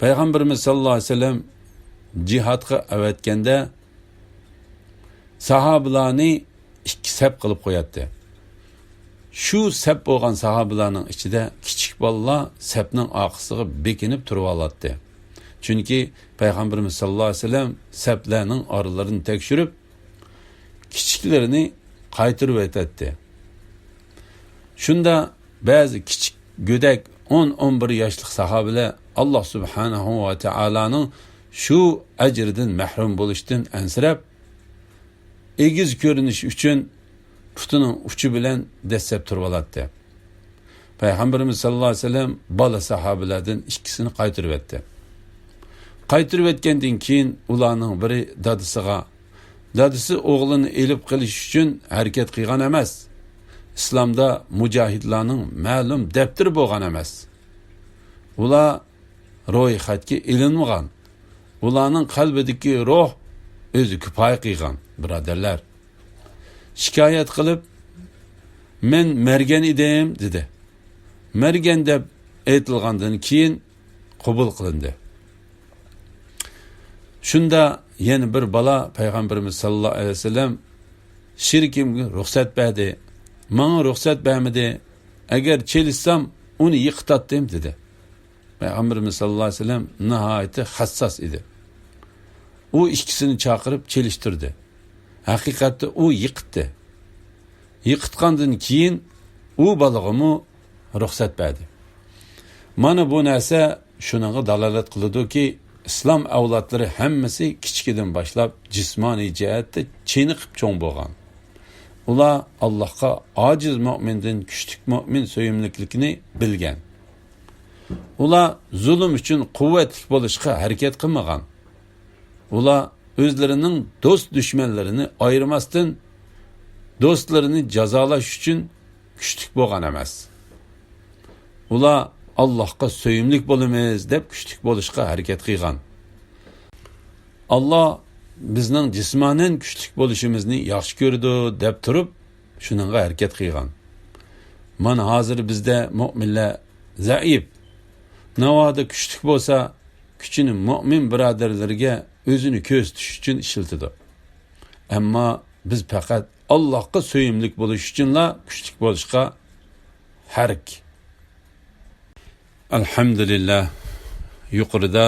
پەيغەمبىرىمىز ساللاللاھۇ ئەلەيھى ۋەسەللەم جىھادقا ئەۋەتكەندە، ساھابىلارنى ئىككى سەپ قىلىپ قوياتتى. شۇ سەپ بولغان ساھابىلارنىڭ ئىچىدە كىچىك بالىلار سەپنىڭ ئارقىسىغا بېكىنىپ تۇرۇۋالاتتى. چۈنكى پەيغەمبىرىمىز ساللاللاھۇ ئەلەيھى ۋەسەللەم سەپلەرنىڭ ئارىلىرىنى تەكشۈرۈپ، كىچىكلىرىنى قايتۇرۇۋېتەتتى. شۇندا بەزى كىچىك گۆدەك، ئون، ئون بىر ياشلىق ساھابىلەر ئاللا سۇبھانەھۇ ۋە تائالانىڭ شۇ ئەجرىدىن مەھرۇم بولۇشتىن ئەنسىرەپ، ئېگىز كۆرۈنۈش ئۈچۈن پۇتىنىڭ ئۇچى بىلەن دەسسەپ تۇرۇۋالاتتى. پەيغەمبىرىمىز ساللاللاھۇ ئەلەيھى ۋەسەللەم بالا ساھابىلەردىن ئىككىسىنى قايتۇرۇۋەتتى. قايتۇرۇۋەتكەندىن كېيىن ئۇلارنىڭ بىرى دادىسىغا، دادىسى ئوغلىنى ئېلىپ قېلىش ئۈچۈن ھەرىكەت قىلغان ئەمەس. ئىسلامدا مۇجاھىدلارنىڭ مەلۇم دەپتىرى بولغان ئەمەس. ئۇلار رويخەتكە ئېلىنمىغان. ئۇلارنىڭ قەلبىدىكى روھ ئۆزى كۇپايە قىلغان، بۇرادەرلەر. شىكايەت قىلىپ، «مەن مەرگەن ئىدىم» دېدى. مەرگەن دەپ ئېيتىلغاندىن كېيىن قوبۇل قىلىندى. شۇندا يەنە بىر بالا پەيغەمبىرىمىز ساللاللاھۇ ئەلەيھى ۋەسەللەم، «شېرىكىمگە رۇخسەت بەردى، ماڭا رۇخسەت بەرمىدى. ئەگەر چېلىشسام، ئۇنى يىقىتاتتىم» دېدى. پەيغەمبىرىمىز ساللاللاھۇ ئەلەيھى ۋەسەللەم ناھايىتى ھەسساس ئىدى. ئۇ ئىككىسىنى چاقىرىپ چېلىشتۇردى. ھەقىقەتتە ئۇ يىقىتتى. يىقىتقاندىن كېيىن ئۇ بالىغىمۇ رۇخسەت بەردى. مانا بۇ نەرسە شۇنىڭغا دالالەت قىلىدۇكى، ئىسلام ئەۋلادلىرى ھەممىسى كىچىكىدىن باشلاپ جىسمانىي جەھەتتە چېنىقىپ چوڭ بولغان. ئۇلار ئاللاھقا ئاجىز مۆمىندىن كۈچلۈك مۆمىن سۆيۈملۈكلۈكىنى بىلگەن. ئۇلار زۇلۇم ئۈچۈن قۇۋۋەتلىك بولۇشقا ھەرىكەت قىلمىغان. ئۇلار ئۆزلىرىنىڭ دوست-دۈشمەنلىرىنى ئايرىماستىن، دوستلىرىنى جازالاش ئۈچۈن كۈچلۈك بولغان ئەمەس. ئۇلار «ئاللاھقا سۆيۈملۈك بولىمىز» دەپ كۈچلۈك بولۇشقا ھەرىكەت قىلغان. ئاللا بىزنىڭ جىسمانەن كۈچلۈك بولۇشىمىزنى ياخشى كۆرىدۇ دەپ تۇرۇپ، شۇنىڭغا ھەرىكەت قىلغان. مانا ھازىر بىزدە مۆمىنلەر زەئىپ. ناۋادا كۈچلۈك بولسا، كۈچىنى مۆمىن بۇرادەرلىرىگە ئۆزىنى كۆرسىتىش ئۈچۈن ئىشلىتىدۇ. ئەمما بىز پەقەت ئاللاھقا سۆيۈملۈك بولۇش ئۈچۈنلا كۈچلۈك بولۇشقا ھەرىك. ئەلھەمدۇلىللا، يۇقىرىدا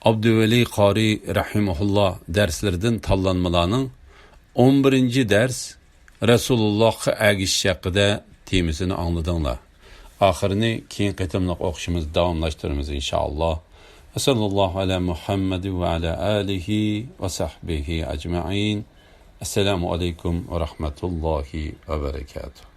ئابدۇۋەلى قارى رەھىمەھۇللا دەرسلىرىدىن تاللانمىلارنىڭ ئون بىرىنچى دەرس، رەسۇلۇللاھقا ئەگىشىش ھەققىدە تېمىسىنى ئاڭلىدىڭلار. ئاخىرىنى كېيىنكى قېتىملىق ئوقۇشىمىزدا داۋاملاشتۇرىمىز، ئىنشائاللا. ۋەسەللاللاھۇ ئەلا مۇھەممەد ۋە ئەلا ئالىھى ۋە سەھبىھى ئەجمەئىن. ئەسسالامۇ ئەلەيكۇم ۋە رەھمەتۇللاھى ۋە بەرەكاتۇھ.